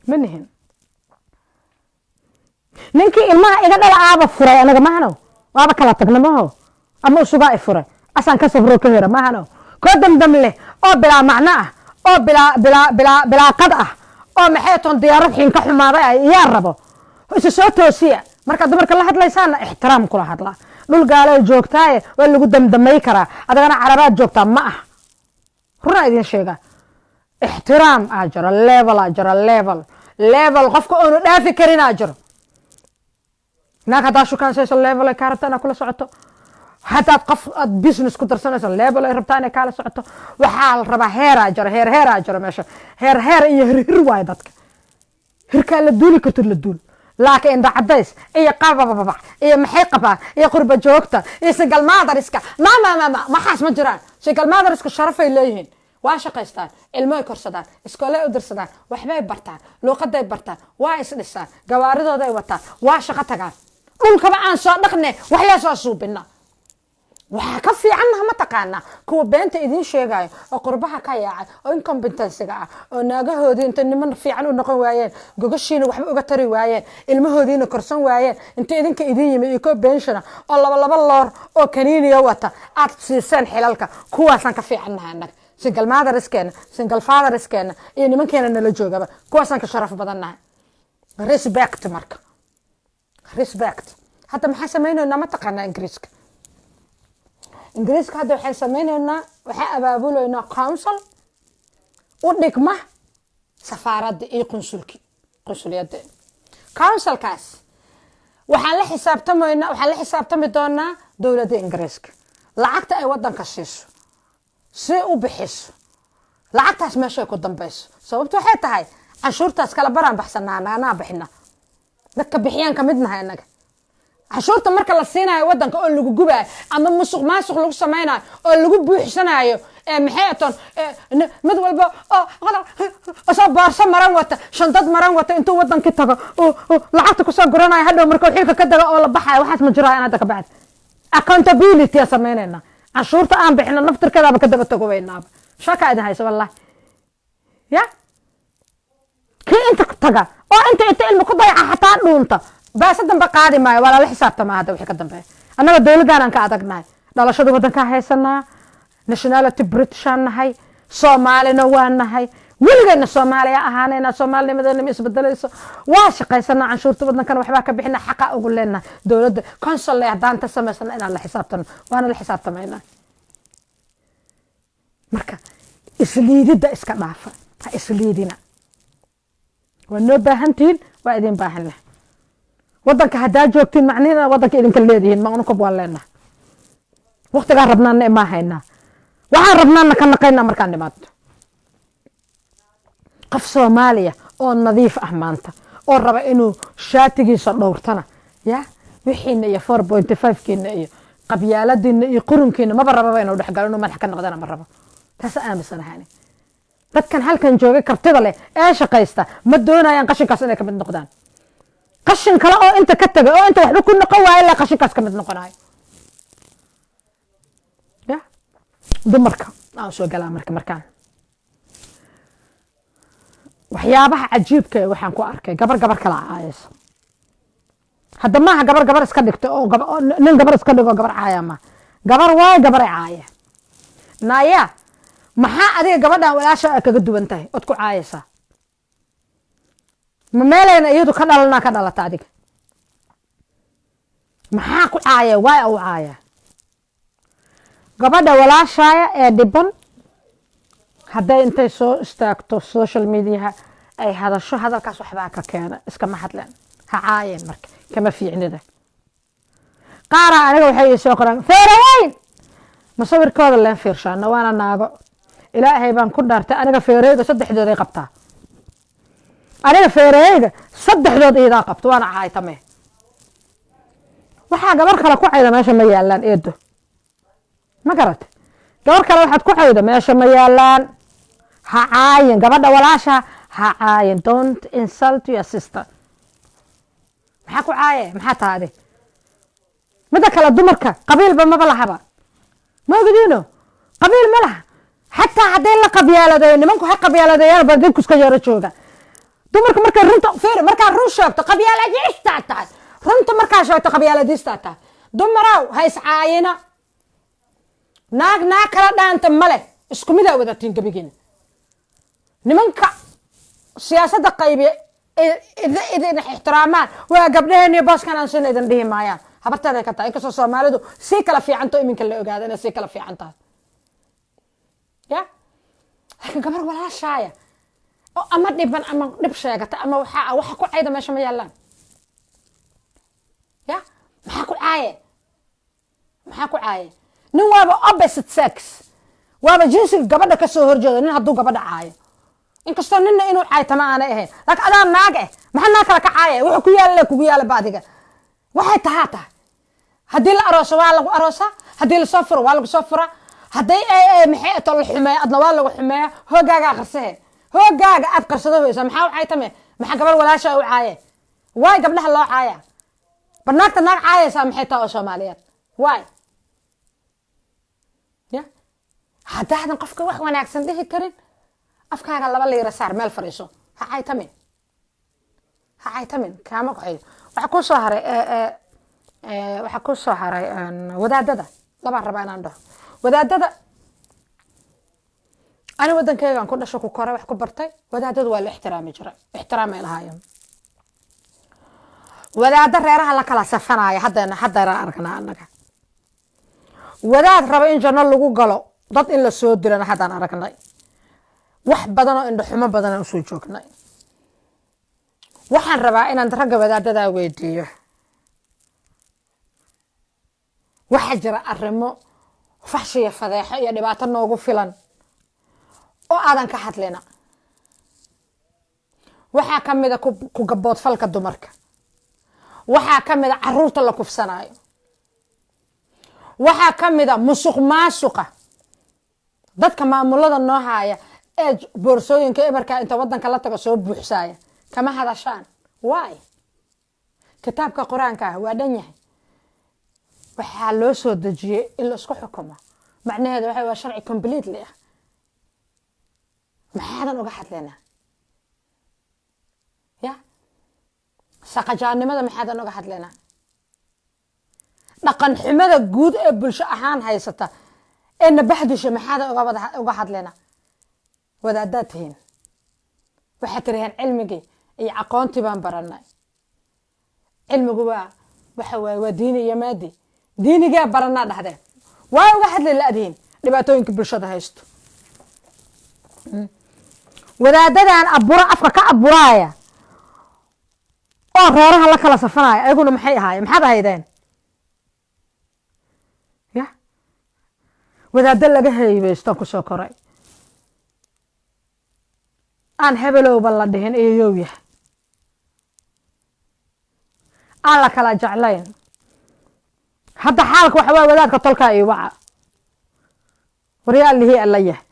ma nihin. Ninkii ilmaha iga dhala aaba furay anaga mahano, waaba kala tagna maho, ama usugaa i furay, asaan ka safro ka hera mahano. Koo damdam leh oo bilaa macno ah oo bilaa bilaa bilaa bilaaqad ah oo maxay toon diyaarad xiin ka xumaaday ah iyaa rabo. Isu soo toosiya. Markaad dumarka la hadlaysaana ixtiraam kula hadlaa. Dhul gaalo joogtaaye waa lagu damdamay karaa, adagana Carabaad joogtaa ma ah. Runaa idin sheegaa, ixtiraam aa jiro, level aa jiro, level qofka oonu dhaafi karin aa jiro. Naag haddaa shukaansayso, level ay kaa rabtaa inaad kula socoto. Haddaad qof aad business ku darsanayso, level ay rabtaa inay kaala socoto. Waxaa la rabaa heeraa jiro, heer heeraa jiro meesha, heer heer iyo hirhir waayo. Dadka hirkaa la duuli kartid la duul, laakiin indha cadays iyo qababababac iyo maxay qabaan iyo qurba joogta iyo single motheriska, ma ma ma ma maxaas ma jiraan. Single motheriska sharafay leeyihiin, waa shaqaystaan, ilmoay korsadaan, iskoolay u dirsadaan, waxbay bartaan, luuqaday bartaan, waa isdhisaan, gawaaridooday wataan, waa shaqo tagaan. Dhulkaba aan soo dhaqne, waxyaa soo suubina. Waxaa ka fiicannaha ma taqaanaa? Kuwa beenta idiin sheegayo oo qurbaha ka yaacay oo incompetencyga ah oo naagahoodii inta niman fiican u noqon waayeen, gogashiina waxba uga tari waayeen, ilmahoodiina korsan waayeen, inta idinka idin yimid iyo koo pensiona oo laba laba loor oo kaniiniya wata aad siiseen xilalka, kuwaasaan ka fiicannaha annaga. Single motherskeena, single fatherskeena iyo nimankeena nala joogaba, kuwaasaan ka sharaf badannahay. Respect marka, respect. Hadda maxaan samaynaynaa ma taqaanaa? Ingiriiska hadda waxaan samaynaynaa, waxaan abaabulaynaa council u dhigma safaaradda iyo qunsuliyadda. Councilkaas waxaan la xisaabtamaynaa, waxaan la xisaabtami doonaa dowladda Ingiriiska. Lacagta ay waddanka siiso, si u bixiso lacagtaas, meeshay ku dambayso. Sababto waxay tahay canshuurtaas kala baraan baxsanaa, anaa bixina, dadka bixiyaan ka mid nahay annaga. Canshuurta marka la siinayo waddanka oo lagu gubaayo ama musuq maasuq lagu samaynayo oo lagu buuxsanayo, maxay atoon mid walba oo soo boorso maran wata, shandad maran wata, intuu wadankii tago lacagta kusoo guranayo, hadhow markuu xilka ka tago oo la baxayo, waxaas ma jiraayan. Hadda ka bacdi accountability aa samaynayna. Canshuurta aan bixino naftirkeedaaba ka daba tago weynaaba. Shaka idin hayso wallahi. Ya kii inta taga oo inta ilma ku dayaca, xataa dhuunta baase dambe qaadi maayo, waa lala xisaabtamaa. Hadda wixii ka dambeeya annaga dowladdaanaan ka adagnahay. Dhalashada waddankaa haysanaa, nationality Britishaan nahay, Soomaalina waa nahay, weligeena Soomaaliya ahaanayna, Soomaalinimadeena ma isbedelayso. Waa shaqaysanaa, canshuurta waddankana waxbaa ka bixina, xaqa ugu leenahay dowladda. Council haddaan ta samaysana inaan la xisaabtano, waana la xisaabtamaynaa. Marka isliididda iska dhaafa, ha isliidina. Waa noo baahantihiin, waa idin baahannahay. Waddanka haddaa joogtiin, macnihiina waddanka idinka leedihiin ma unukab waan leenahay. Waqtigaan rabnaana imaa haynaa, waxaan rabnaana ka naqaynaa markaan nimaadno. Qof Soomaaliya oo nadiif ah maanta oo raba inuu shaatigiisa dhowrtana, ya wixiina iyo 4.5-kiina iyo qabyaaladiina iyo qurunkiina maba rababa inuu dhexgalo, inuu madax ka noqdana ma rabo. Taas aaminsanahay. Dadkan halkan joogay, kartida leh ee shaqaysta, ma doonayaan qashinkaas inay kamid noqdaan. Qashin kale oo inta ka tagay oo inta waxba ku noqon waayo ilaa qashinkaas kamid noqonayo. Ya dumarka aan soo galaa. Marka markaan waxyaabaha cajiibka ee waxaan ku arkay gabar gabar kala caayaysa. Hadda maaha gabar gabar iska dhigta oo nin gabar iska dhigo gabar caaya ma gabar waayo, gabaray caaya. Naaya, maxaa adiga gabadhan walaasha a kaga duwan tahay ood ku caayaysaa? Ma meelayna iyadu ka dhalanaa ka dhalata? Adiga maxaa ku caaya? Waay u caaya gabadha walaashaaya ee dhiban. Hadday intay soo istaagto social mediaha ay hadasho, hadalkaas waxbaa ka keena, iskama hadleen. Ha caayeen marka, kama fiicnida. Qaaraa aniga waxay ii soo qoraan feeraweyn, masawirkooda leen fiirshaana, waana naago. Ilaahay baan ku dhaartay, aniga feereyga saddexdooday qabtaa. Aniga feereyga saddexdood iidaa qabto, waana caaytame. Waxaa gabar kale ku cayda meesha ma yaalaan, eedo. Ma garate? Gabar kale waxaad ku cayda meesha ma yaalaan. Ha caayin gabadha walaasha, ha caayin. Don't insult your sister. Maxaa ku caaye? Maxaa taha adi? Midda kale, dumarka qabiilba maba lahaba, ma ogdiino? Qabiil ma laha. Xataa hadday la qabyaaladeeyo, nimanku ha qabyaaladeeyaan, baa dinku iska yaro jooga. Dumarka markay runta fiir, markaa run sheegto, qabyaaladiistaa tahay. Runta markaa sheegto, qabyaaladiistaa tahay. Dumarow, ha iscaayina. Naag naag kala dhaanta male, isku midaa wadatiin gebigiina. Nimanka siyaasadda qaybiya idin ixtiraamaan, waa gabdhaheen iyo booskan aan sina idin dhihi maayaan. Habarteeday ka tahay, inkastoo Soomaalidu sii kala fiicanto, iminka la ogaada inay sii kala fiican tahay. Ya laakiin gabar walaashaaya oo ama dhiban ama dhib sheegata ama waxaa waxa ku cayda meesha ma yaalaan. Ya maxaa ku caaye? Maxaa ku caaye? Nin waaba opposite sex, waaba jinsiga gabadha ka soo horjeeda. Nin hadduu gabadha caayo, inkastoo ninna inuu caaytama aanay ahayn, laakiin adaa naag eh, maxaa naag kale ka caaya? Wuxuu ku yaalla kugu yaala ba. Adiga waxay tahaa tahay, haddii la arooso waa lagu aroosaa, haddii lasoo furo waa lagu soo furaa, hadday maxay ato la xumeeya, adna waa lagu xumeeya. Hoogaagaa qarsahe, hoogaaga aad qarsado hoysa. Maxaa u caaytame? Maxaa gabar walaasha u caaye? Waay gabdhaha loo caaya? Bar naagta naag caayaysaa maxay tahay oo Soomaaliyeed? Waay ya haddaadan qofka wax wanaagsan dhihi karin, afkaaga laba liira saar, meel fadhiiso, ha caytamin, ha caytamin, kaama qaxayo. Waxaa ku soo haray, waxaa ku soo haray wadaadada. Labaan rabaa inaan dhaho wadaadada. Ani waddankeygaan ku dhasho, ku koray, wax ku bartay. Wadaadadu waa la ixtiraami jiray, ixtiraamay lahaayeen. Wadaado reeraha la kala safanaya haddana haddana aragnaa annaga. Wadaad raba in janno lagu galo dad in la soo dilana haddaan aragnay. Wax badan oo indhaxumo badanaan usoo joognay. Waxaan rabaa inaan ragga wadaadadaa weydiiyo. Waxaa jira arrimo Faxshiya, fadeexo iyo dhibaato noogu filan oo aadan ka hadlina. Waxaa ka mida ku gaboodfalka dumarka, waxaa ka mida caruurta la kufsanaayo, waxaa ka mida musuq maasuqa dadka maamulada noo haaya ee boorsooyinka eberka inta wadanka la tago soo buuxsaaya. Kama hadashaan. Waay, kitaabka Qur-aanka ah waa dhan yahay. Waxaa loo soo dejiyey in la isku xukumo. Macnaheedu waxa waa sharci completely ah. Maxaadan uga hadlaynaa? Ya saqajaannimada maxaadan uga hadlaynaa? Dhaqan xumada guud ee bulsho ahaan haysata ee nabahdisha maxaadan uga hadlaynaa? Wadaadaad tihiin, waxaad tiraheen cilmigii iyo aqoontii baan baranay. Cilmigu waa waxa waaye, waa diini iyo maadi. Diinigaa baranaa dhahdeen, waa uga hadli la-dihiin dhibaatooyinka bulshada haysto. Wadaadadan abura afka ka aburaaya oo reeraha la kala safanaya, ayaguna maxay ahaayeen? Maxaad ahaydeen? Ya wadaado laga haybaysto kusoo koray, aan hebelowba la dhihin iyo yow yahay, aan la kala jeclayn. Hadda xaalka waxa waa wadaadka tolkaa ii waca. Waryaa, allihii alla yahay,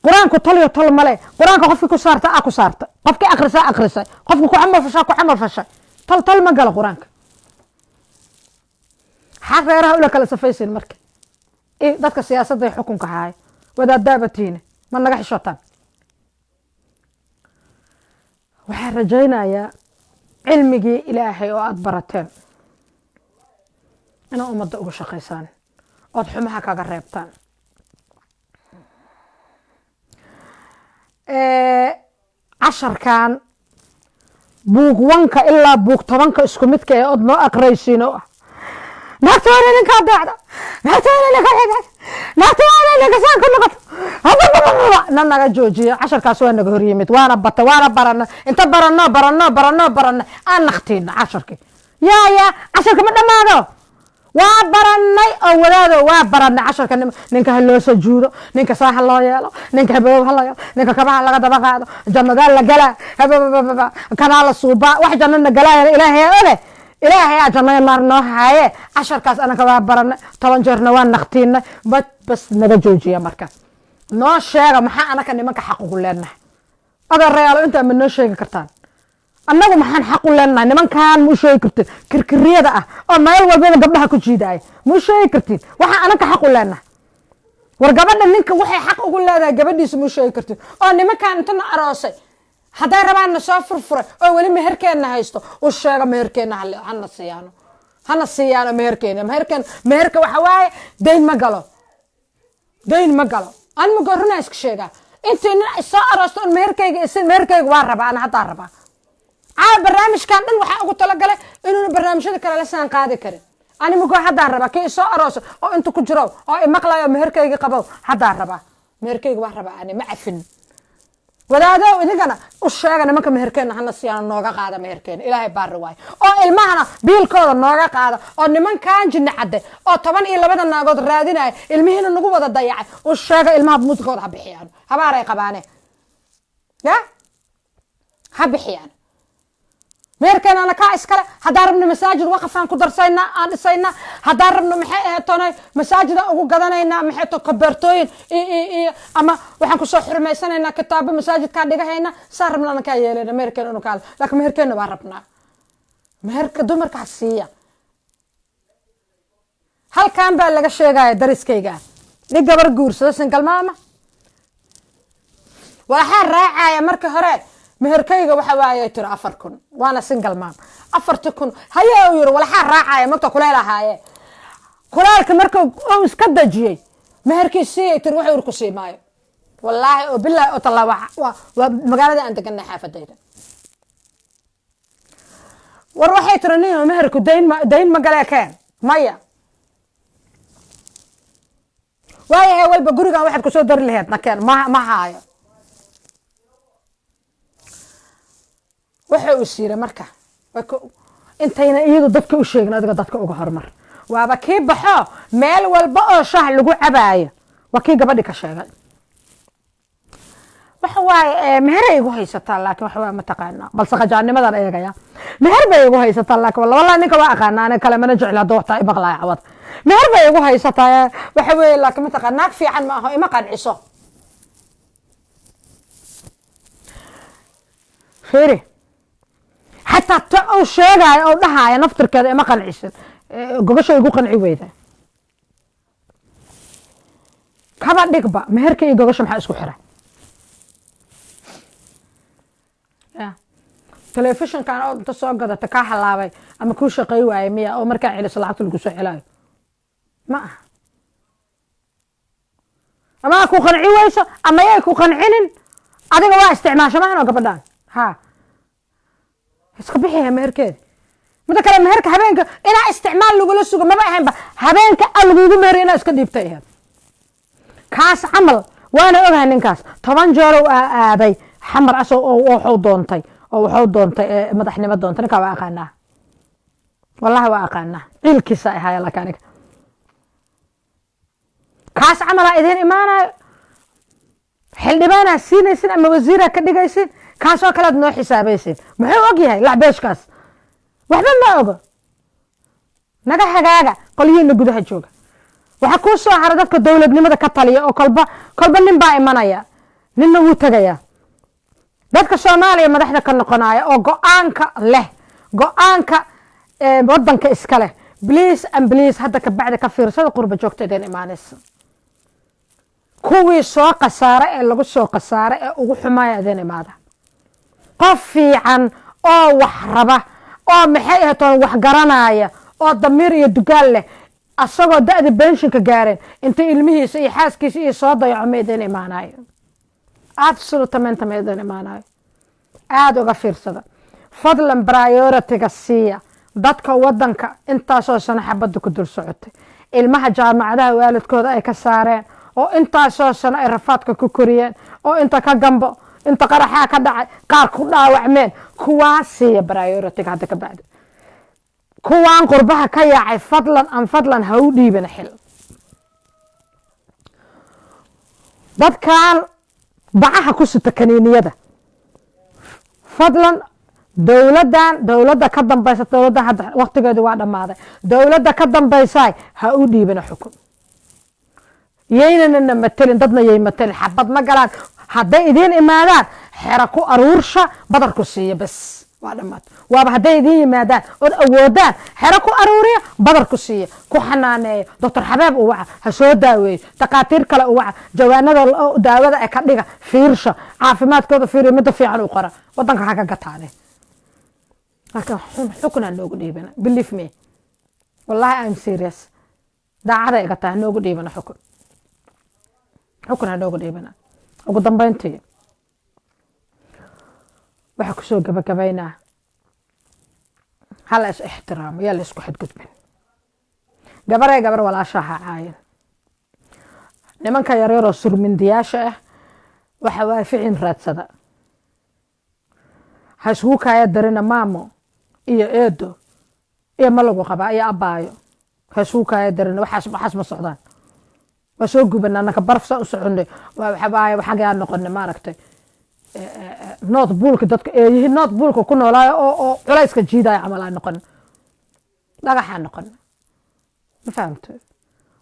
Qur-aanku tol iyo tol male. Qur-aanka qofkii ku saarta a ku saarta, qofkii akrisaa akrisay, qofkii ku camal fashaa ku camal fashay. Tol tol ma galo Qur-aanka. Xaq reeraha ula kala safaysin. Marka dadka siyaasadda xukunka haaya, wadaadaabatiina, ma naga xishotaan? Waxaan rajaynayaa cilmigii Ilaahay oo aada barateen inaad ummadda uga shaqaysaan ood xumaha kaga reebtaan. Casharkan buug 1-ka ilaa buug 10-ka isku midka ee ood noo aqraysiin oo ah naagta waa inay ninkaa deecda, naagta waa inay ninka xidhan, naagta waa inay ninka saan ku noqoto, na naga joojiyo. Casharkaas waa naga horyimid, waana bata, waana barana. Inta barano, barano, barano, barano, aan naqtiina casharkii. Yaa yaa, casharka ma dhammaado. Waa baranay oo wadaado, waa baranay casharka. Ninka ha loo sajuudo, ninka saa ha loo yeelo, ninka hababow ha loo yeelo, ninka kabaha laga daba qaado, jannadaa la galaa, hababababa kanaa la suubaa. Wax jannana galaaya Ilaahay oge, Ilaahay aa jannaya naar noo haaye. Casharkaas anaka waa baranay, 10 jeerna waa naqtiinay. Bas bas, naga joojiya. Marka noo sheega, maxaa anaka nimanka xaq ugu leenahay? Adeerayaalo, intaa ma noo sheegi kartaan? Annagu maxaan xaq u leenahay nimankan? Ma u sheegi kartin kirkiriyada ah oo meel walbaba gabdhaha ku jiidaaya? Ma u sheegi kartin waxaa anaka xaq u leenahay? War gabadha ninka waxay xaq ugu leedahay gabadhiisa ma u sheegi kartin? Oo nimankan intana aroosay, hadday rabaanna soo furfuray oo weli meherkeenna haysto, u sheega meherkeenna hana siiyaano, hana siiyaano meherkeena. Meherkeen, meherka waxa waaye dayn ma galo, dayn ma galo. An ma goruna iska sheegaa intii nin soo aroosto on meherkayga isin. Meherkayga waa rabaa, ana haddaa rabaa. Caawa barnaamijkan dhan waxaa ugu talagalay inuuna barnaamijyada kale la saan qaadi karin. Ani mugo haddaan rabaa kii isoo arooso oo inta ku jiro oo imaqlayo, meherkayga qabow, haddaan rabaa meherkayga, waa rabaa. Ani ma cafin. Wadaadow, idinkana u sheega nimanka meherkeena hana siiyaan, nooga qaada meherkeena. Ilaahay baari waayo oo ilmahana biilkooda nooga qaada, oo nimankan jinni cadde oo 12-da naagood raadinaya, ilmihiina nagu wada dayacay, u sheega ilmaha mudkooda ha bixiyaan. Habaaray qabaane, ya ha bixiyaan meherkeenana kaa iskale. Haddaan rabno masaajid waqafaan ku darsaynaa, aan dhisaynaa. Haddaan rabno, maxay ahayd tonay, masaajidaan ugu gadanaynaa, maxay to, kabeertooyin iyo ama waxaan kusoo xurmaysanaynaa kitaabo, masaajidkaan dhigahaynaa. Saa rabna anan kaa yeelayna meherkeena inu kaale, laakiin meherkeena waa rabnaa. Meherka dumarkaa siiya. Halkan baa laga sheegaya dariskayga nin gabar guursado, single mama. Waxaa raacaya marka hore meherkayga waxa waaye tiro 4000, waana single mom. 4000 haye uu yiri, walaxaa raacaya marka kuleel ahaaye. Kuleelka marka uu iska dajiyey, meherkii siiyay tiri. Wuxuu yiri ku sii maayo. Wallaahi oo bilaahi oo tallaa, waa magaalada aan deganay, xaafadayda. War waxay tiri, nin meherku dayn ma, dayn ma galee, keen maya. Waayahay, walba gurigan waxaad kusoo dari laheyd na keen. Ma haayo. Wuxuu is yiri marka intayna iyadu dadka u sheegin, adiga dadka uga hormar. Waaba kii baxo meel walba oo shah lagu cabaayo, waa kii gabadhi ka sheegay. Waxa waaye, meheray igu haysataa, laakiin waxa waa mataqaanaa, balse qajaanimadan eegaya. Meher bay igu haysataa, laakiin wallahi ninka waa aqaanaa, aniga kale mana jecli. Hadduu waxtaa imaqlaaya cawad, meher bay igu haysataa. Waxa weeye, laakiin mataqaan, naag fiican ma aho, ima qanciso. Fiiri, xataa ta uu sheegaayo oo dhahaayo naftirkeeda ima qancisin, gogasha igu qanci weyda. Kaba dhigba meherka iyo gogasha maxaa isku xira? Ya telefishinkan oo inta soo gadata kaa halaabay ama kuu shaqey waaye miya, oo markaa celiso lacagta lagu soo celaayo? Ma aha. Ama ha ku qanci weyso ama yay ku qancinin, adiga waa isticmaasha maahan oo gabadhaan ha iska bixiya meherkeeda. Mida kale, meherka habeenka inaa isticmaal lagula sugo maba ahaynba. Habeenka a lagugu meheriyo inaa iska dhiibtay ahayd. Kaas camal waana ogahay, ninkaas 10 jeerow aa aaday Xamar asoo oo wuxuu doontay oo wuxuu doontay madaxnimo doontay. Ninkaa waa aqaanaa, wallahi waa aqaanaa, ciilkiisa ahaaya. Laakiin aniga kaas camalaa idiin imaanayo, xildhibaanaa siinaysin ama wasiiraa ka dhigaysin, kaasoo kalead noo xisaabaysin. Muxuu og yahay lacbeeshkaas? Waxba ma ogo. Naga hagaaga qolyihiina gudaha jooga. Waxaa kuu soo hara dadka dowladnimada ka taliya oo kolba kolba nin baa imanaya, ninna wuu tegayaa. Dadka Soomaaliya madaxda ka noqonaya oo go-aanka leh, go-aanka wadanka iska leh, please and please, hadda kabacdi ka fiirsada qurba joogta idin imaanaysa. Kuwii soo khasaare ee lagu soo khasaare ee ugu xumaaya idin imaada. Qof fiican oo wax raba oo maxay ahatoon wax garanaya oo damiir iyo dugaal leh, asagoo da-da benshinka gaareen, inta ilmihiisa iyo xaaskiisa iyo soo dayaco ma idin imaanayo. Absolutamente ma idin imaanayo. Aada uga fiirsada fadlan. Priority-ga siiya dadka wadanka intaasoo sano xabadda ku dul socotay, ilmaha jaamacadaha waalidkooda ay ka saareen oo intaasoo sano ay rafaadka ku koriyeen, oo inta ka gambo, inta qaraxaa ka dhacay, qaar ku dhaawacmeen. Kuwaa siiya priority-ga hadda ka bacdi. Kuwaan qurbaha ka yaacay, fadlan an fadlan, ha u dhiibana xil. Dadkan bacaha ku sita kaniiniyada, fadlan, dowladdan, dowladda ka dambaysa, dowladda hadda waqtigeedu waa dhammaaday, dowladda ka dambaysaay ha u dhiibana xukun. Yaynanana matelin, dadna yay matelin, xabad ma galaan. Hadday idiin imaadaan, xero ku aruursha, badarku siiya, bes, waa dhammaad. Waaba hadday idiin yimaadaan ood awoodaan, xero ku aruuriya, badarku siiya, ku xanaaneeya. Doctor Xabeeb u waca, ha soo daaweeyo. Takhaatiir kale u waca, jawaanada daawada ee ka dhiga, fiirsha caafimaadkooda, fiiriya, midda fiican u qora, wadanka ha ka gataane. Laakiin xukun ha noogu dhiibana. Believe me, wallahi I'm serious, daacada iga tahay. Noogu dhiibana xukun, xukun ha noogu dhiibana. Ugu dambeyntii waxaa kusoo gabagabaynaa: hala is ixtiraamo, yaa la isku xadgudbin. Gabaree gabar walaashaha caayan. Nimanka yaryaroo surmindiyaasha ah, waxa waaye ficin raadsada, ha iskugu kaaya darina maamo iyo eedo iyo ma lagu qabaa iyo abbaayo. Ha iskugu kaaya darina. Waxaas, waxaas ma socdaan. Waa soo gubana annaka, baraf saa u soconay. Waxawaaye, waxagaa noqonay, maaragtay, North Pole-ka dadka eeyihi North Pole-ka ku noolaayo oo culayska jiidaya camal aa noqon, dhagaxaa noqon. Ma fahamto?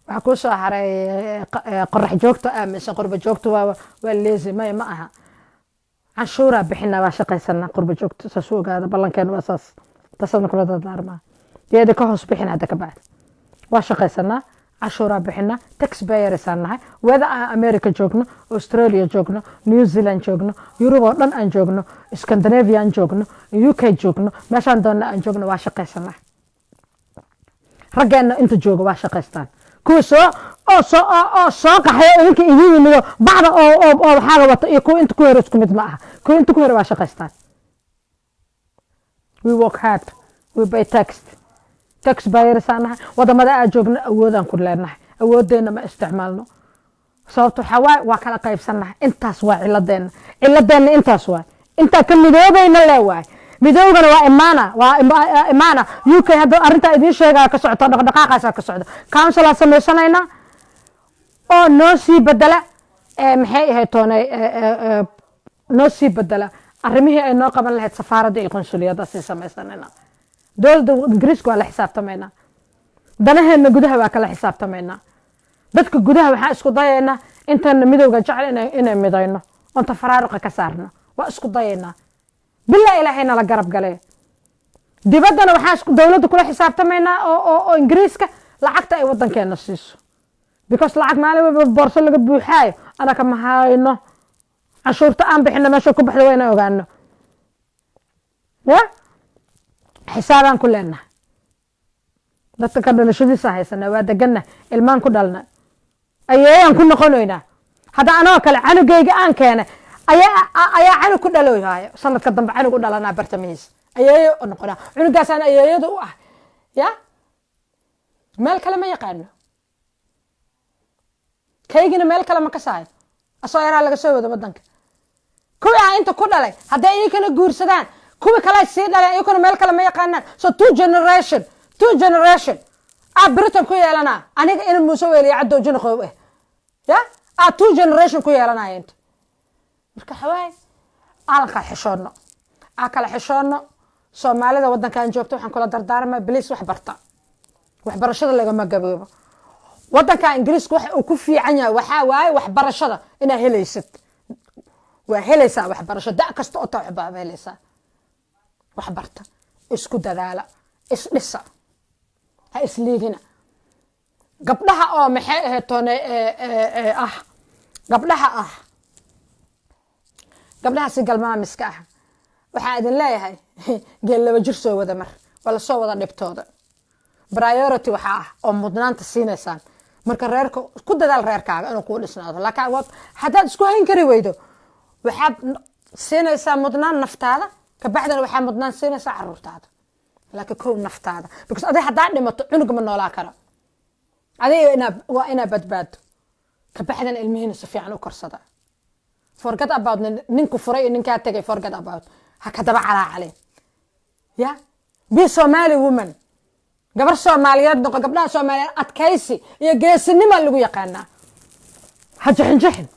Waxaa kuu soo haray qorax joogta aaminsan qurba joogta waa leezi. Maya, ma aha. Canshuuraa bixinaa, waa shaqaysanaa qurba joogta, saas u ogaada. Ballankeena waa saas, taasna kula dardaarmaa. Iyada ka hoos bixin hadda ka bacdi. Waa shaqaysanaa, canshuuraa bixinaa, tax payersaan nahay. Weda aan America joogno, Australia joogno, New Zealand joogno, Yurub oo dhan aan joogno, Scandinavia aan joogno, UK joogno, meeshaan doonna aan joogno, waa shaqaysanaa. Raggeenna inta jooga waa shaqaystaan. Kuwa soo oo soo oo soo qaxay oo idinka idin yimido bacda oo waxaaga wata iyo kuwa inta ku hero isku mid ma aha. Kuwa inta ku hero waa shaqaystaan. We work hard, we pay tax, tax payersaan nahay. Wadamada aan joogno awoodaan ku leenahay, awoodeenna ma isticmaalno. Sababta waxaa waaye, waa kala qaybsannahay. Intaas waa ciladeenna, ciladeenna intaas waay. Intaa ka midoobayna lee waay. Midowgana waa imaana, waa imaana. UK hadda arrintaa idiin sheegaya ka socota, dhaqdhaqaaqaasaa ka socda. Council-aa samaysanaynaa oo noo sii bedela, maxay ahayd toonay, noo sii bedela arrimihii ay noo qaban lahayd safaaradda iyo qonsuliyadda sii samaysanayna. Dowladda Ingiriiska waa la xisaabtamaynaa, danaheena gudaha waa kala xisaabtamaynaa. Dadka gudaha waxaan isku dayaynaa intaana midowga jecel inay midayno oon tafaraaruqa ka saarno, waa isku dayaynaa bilaa Ilaahay nala garab galee. Dibaddana waxaan isku dowladda kula xisaabtamaynaa oo Ingiriiska lacagta ay waddankeena siiso, because lacag maalin walba boorso laga buuxaayo anaka ma hayno. Canshuurta aan bixino meesha ku baxda waa inaan ogaano. Ya xisaabaan ku leenahay dadka ka dhalashadiisa haysana, waa degana, ilmaan ku dhalna, ayeeyaan ku noqonaynaa. Hadda anoo kale canugayga aan keenay ayaa canug ku dhalooyhaayo, sanadka dambe canug u dhalanaa, bartamihiisa ayeeyo noqonaa. Cunugaasaan ayeeyada u ah, ya meel kale ma yaqaano, kaygina meel kale ma kasaayo, asoo yaraa laga soo wado wadanka. Kuwii ah inta ku dhalay hadday iyakana guursadaan, kuwii kale sii dhaleen iyakuna meel kale ma yaqaanaan. So two generation aa Britain ku yeelanaa. Aniga ina Muuse Weeliya Cadow Jinaqoow ah, ya aa two generation ku yeelanaya inta. Marka xawaay aan kala xishoodno, aan kala xishoodno. Soomaalida waddankan joogta waxaan kula dardaarmaa, please, wax barta. Waxbarashada lagama gaboobo. Waddanka Ingiriiska waxa uu ku fiican yahay waxaa waaye waxbarashada inaa helaysid. Waa helaysaa waxbarasho da kasta oo taa, waxbaa helaysaa. Waxbarta, isku dadaala, isdhisa, ha isliidina. Gabdhaha oo maxay ahayd toone ah, gabdhaha ah, gabdhaha si galmaamiska ah, waxaa idin leeyahay geel laba jir soo wada mar, waa lasoo wada dhibtooda. Priority waxaa ah oo mudnaanta siinaysaan marka reerka ku dadaal, reerkaaga inuu kuu dhisnaado. Laakiin haddaad isku hayn kari weydo, waxaad siinaysaa mudnaan naftaada, kabacdina waxaa mudnaan siinaysaa caruurtaada. Laakiin kow naftaada, because adig haddaa dhimato cunuga ma noolaa karo. Adiga waa inaa badbaado, kabacdina ilmihiina si fiican u korsada. Forget about ninku furay iyo ninkaa tegay, forget about, ha ka daba calaacalin. Ya be Somali woman, gabar Soomaaliyeed noqo. Gabdhaha Soomaaliyeed adkaysi iyo geesinima lagu yaqaanaa. Ha jixin jixin,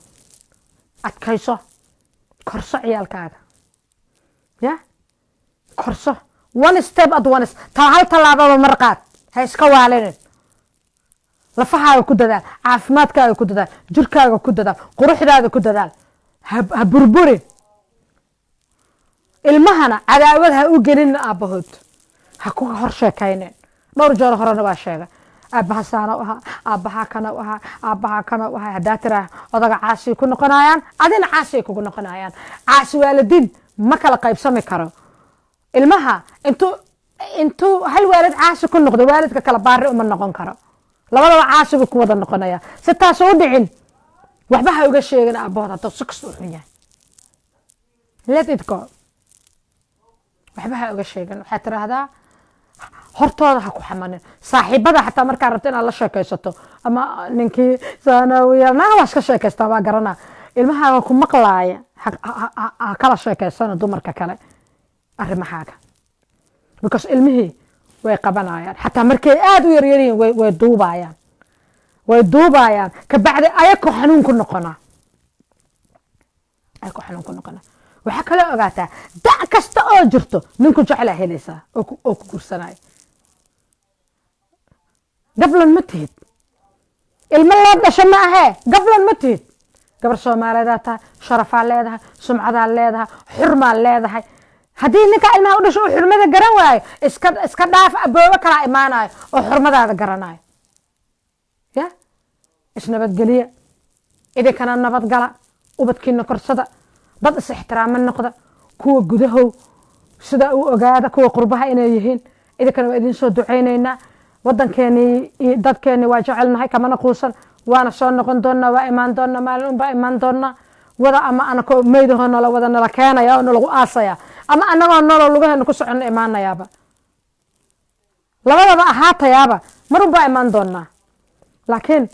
adkayso, korso ciyaalkaaga, ya korso. One step at once, taa hal tallaababa mar qaad, ha iska waalinin. Lafahaaga ku dadaal, caafimaadkaaga ku dadaal, jirkaaga ku dadaal, quruxdaada ku dadaal. Ha burburin. Ilmahana cadaawad ha u gelinin aabbahood, ha ku hor sheekaynin. Dhowr jeer horena waa sheegay, aabbaha saana u ahaa, aabbaha kana u ahaa, aabbaha kana u ahaa. Haddaa tiraa odaga caasi ku noqonayaan, adina caasi ay kugu noqonayaan. Caasi waalidiin ma kala qaybsami karo. Ilmaha intuu hal waalid caasi ku noqdo, waalidka kala baari uma noqon karo, labadaba caasi buu ku wada noqonaya. Si taas u dhicin, waxba ha uga sheegin aabbahood. Hadduu si kasta u xun yahay, let it go, waxba ha uga sheegin. Waxaad tiraahdaa, hortooda ha ku xamanin. Saaxiibada xataa markaa rabto inaad la sheekaysato ama ninkii sanawiya naa waa iska sheekaystaa, waa garanaa, ilmahaaga ku maqlaaya, ha kala sheekaysano dumarka kale arrimahaaga, because ilmihii way qabanayaan. Xataa markay aada u yaryaryihiin way duubayaan, way duubayaan. Kabacdi ayako xanuun ku noqonaa, ayako xanuun ku noqonaa. Waxaa kaloo ogaataa, da' kasta oo jirto ninku jeclaa helaysaa oo ku gursanayo. Gablan ma tihid, ilmo loo dhasho ma ahee, gablan ma tihid. Gabar Soomaaliyeedaa tahay, sharafaa leedahay, sumcadaa leedahay, xurmaa leedahay. Haddii ninkaa ilmaha u dhasho uu xurmada garan waayo, iska dhaaf, aboobo kalaa imaanayo oo xurmadaada garanayo. Ya isnabadgeliya, idinkana nabadgala, ubadkiina korsada, dad is ixtiraamo noqda. Kuwa gudahow sida u ogaada kuwa qurbaha inay yihiin. Idinkana waa idin soo ducaynaynaa. Wadankeeni iyo dadkeeni waa jecelnahay, kamana quusan, waana soo noqon doonaa, waa imaan doonaa, maalin unbaa imaan doonaa. Wada ama anakoo meydahoo nala wada nala keenaya oo nalagu aasaya, ama anagoo nolol lugaheena ku socono imaanayaaba, labadaba ahaatayaaba, mar unbaa imaan doonaa. Laakiin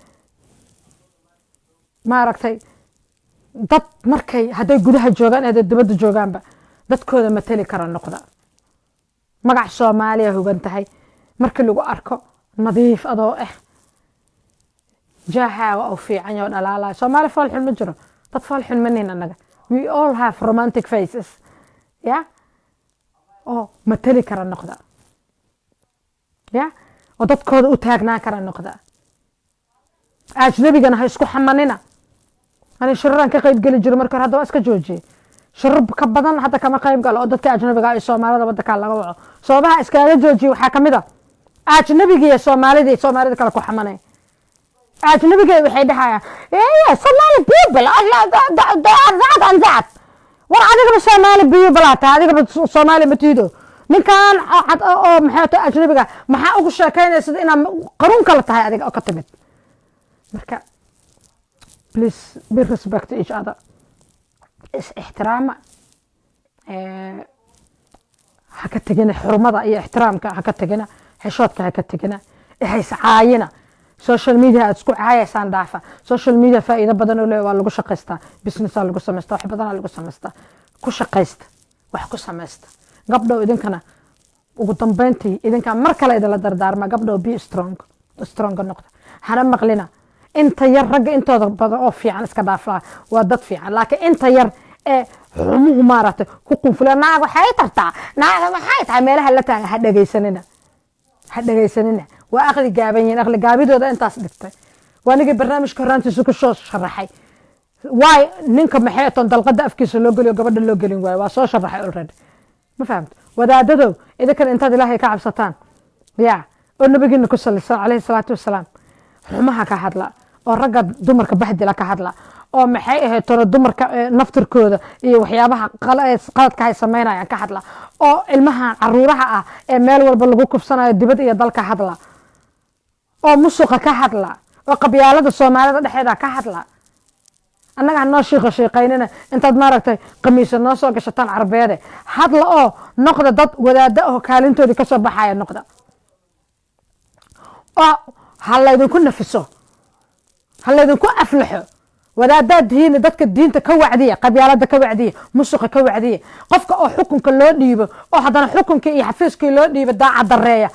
maaragtay, dad markay hadday gudaha joogaan, hadday dibadda joogaanba, dadkooda mateli kara noqda. Magac Soomaaliya hugan tahay. Markii lagu arko nadiif adoo ah, jaahaaga oo fiican yoo dhalaalaya. Soomaali fool xun ma jiro, dad fool xun ma nihin annaga. We all have romantic faces, ya oo matali kara noqda, ya oo dadkooda u taagnaan kara noqda. Ajnabigana ha isku xamanina. Ani shiraraan ka qayb geli jiro marka hore, hadda waa iska joojiyey. Shirar ka badan hadda kama qayb galo oo dadka ajnabiga iyo Soomaalida wadankaa laga waco. Sababaha iskaga joojiyey waxaa kamid a ajnabigiiyo Soomaalidii, Soomaalida kale ku xamanay. Ajnabiga waxay dhahayaan, "Yeah, Somali people they are that and that." War adigaba Somali people aa tahay, adigaba Soomaali ma tiido. Ninkan cad oo maxay tahay ajnabiga, maxaa ugu sheekaynaysa inaad qaruun kala tahay adiga oo ka timid? Marka please be respect each other, is ixtiraama. Ha ka tegina xurmada iyo ixtiraamka, ha ka tegina xishoodka, ha ka tegina hays caayina. Social media aad isku caayaysaan dhaafa. Social media faa'iido badan oo leeyahay, waa lagu shaqaystaa, businessaa lagu samaystaa, wax badanaa lagu samaystaa. Ku shaqaysta, wax ku samaysta. Gabdhow, idinkana ugu dambeyntii idinkaa mar kale idinla dardaarma. Gabdhow, be strong, strong noqda, hana maqlina inta yar. Ragga intooda badan oo fiican iska dhaafaa, waa dad fiican, laakiin inta yar ee xumuhu maaragtay ku qunfula, naag waxay tartaa, naaga waxay tahay, meelaha la taaga, ha dhegaysanina, ha dhegaysanina. Waa aqli gaaban yihiin, aqli gaabidooda intaas dhigtay. Waa nigii barnaamijka horaantiisa ku soo sharaxay waay ninka maxay toon dalqada afkiisa loo geliyo, gabadha loo gelin waayo. Waa soo sharaxay already, ma fahamto? Wadaadadow, idinkana intaad Ilaahay ka cabsataan ya oo nabigeena ku salisa calayhi salaatu wasalaam, xumaha ka hadla oo ragga dumarka bahdila ka hadla oo maxay ahayd toona dumarka naftirkooda iyo waxyaabaha qaladka hay samaynayaan ka hadla, oo ilmahan caruuraha ah ee meel walba lagu kufsanayo dibad iyo dalka hadla, oo musuqa ka hadla, oo qabyaalada Soomaalida dhexeeda ka hadla, annaga ha noo shiiqo shiiqaynina. Intaad maaragtay qamiisa noo soo gashataan Carbeede hadla oo noqda dad wadaada oo kaalintoodii kasoo baxaya noqda, oo ha laydinku nafiso, ha laydinku aflaxo. Wadaadaad tihiin, dadka diinta ka wacdiya, qabyaalada ka wacdiya, musuqa ka wacdiya. Qofka oo xukunka loo dhiibo oo haddana xukunkii iyo xafiiskii loo dhiibo daaca dareeya,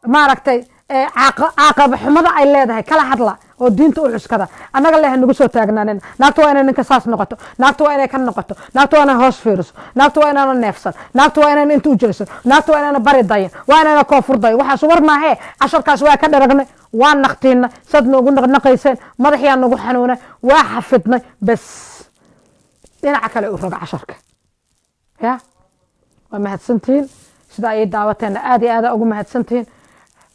maaragtay, caaqaba xumada ay leedahay kala hadla oo diinta u cuskada. Annaga leh nagu soo taagnaanin naagta waa inay ninka saas noqoto, naagta waa inay ka noqoto, naagta waa inay hoos fiiriso, naagta waa inaana neefsan, naagta waa inayna inta u jeesan, naagta waa inaana bari dayin, waa inayna koonfur dayin. Waxaas war maahee. Casharkaas waa ka dharagnay, waa naqtiinay, saad noogu naqnaqayseen madaxyaa nagu xanuunay, waa xafidnay. Bas dhinaca kale u roga casharka. Ya waa mahadsantihiin sida ayay daawateena, aad iyo aada ugu mahadsantihiin.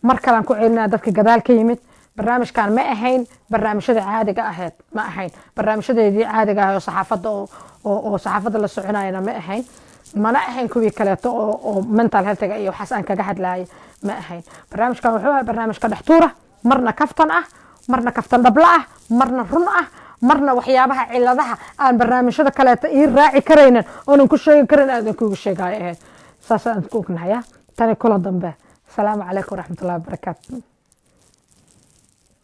Mar kalean ku celinaya dadka gadaal ka yimid, barnaamijkan ma ahayn barnaamijyada caadiga ahayd, ma ahayn barnaamijyadeedii caadiga ahayd oo saxaafadda oo saxaafadda la soconayana ma ahayn, mana ahayn kuwii kaleeto oo mental healthga iyo waxaas aan kaga hadlayay ma ahayn. Barnaamijkan wuxuu ahay barnaamijka dhex tuura, marna kaftan ah, marna kaftan dhabla ah, marna run ah, marna waxyaabaha ciladaha aan barnaamijyada kaleeto ii raaci karaynin oonan ku sheegi karin aadan kugu sheegaayo ahayd. Saasaan ku ognahaya. Tani kula dambe, asalaamu calaykum waraxmatullahi wabarakaatu.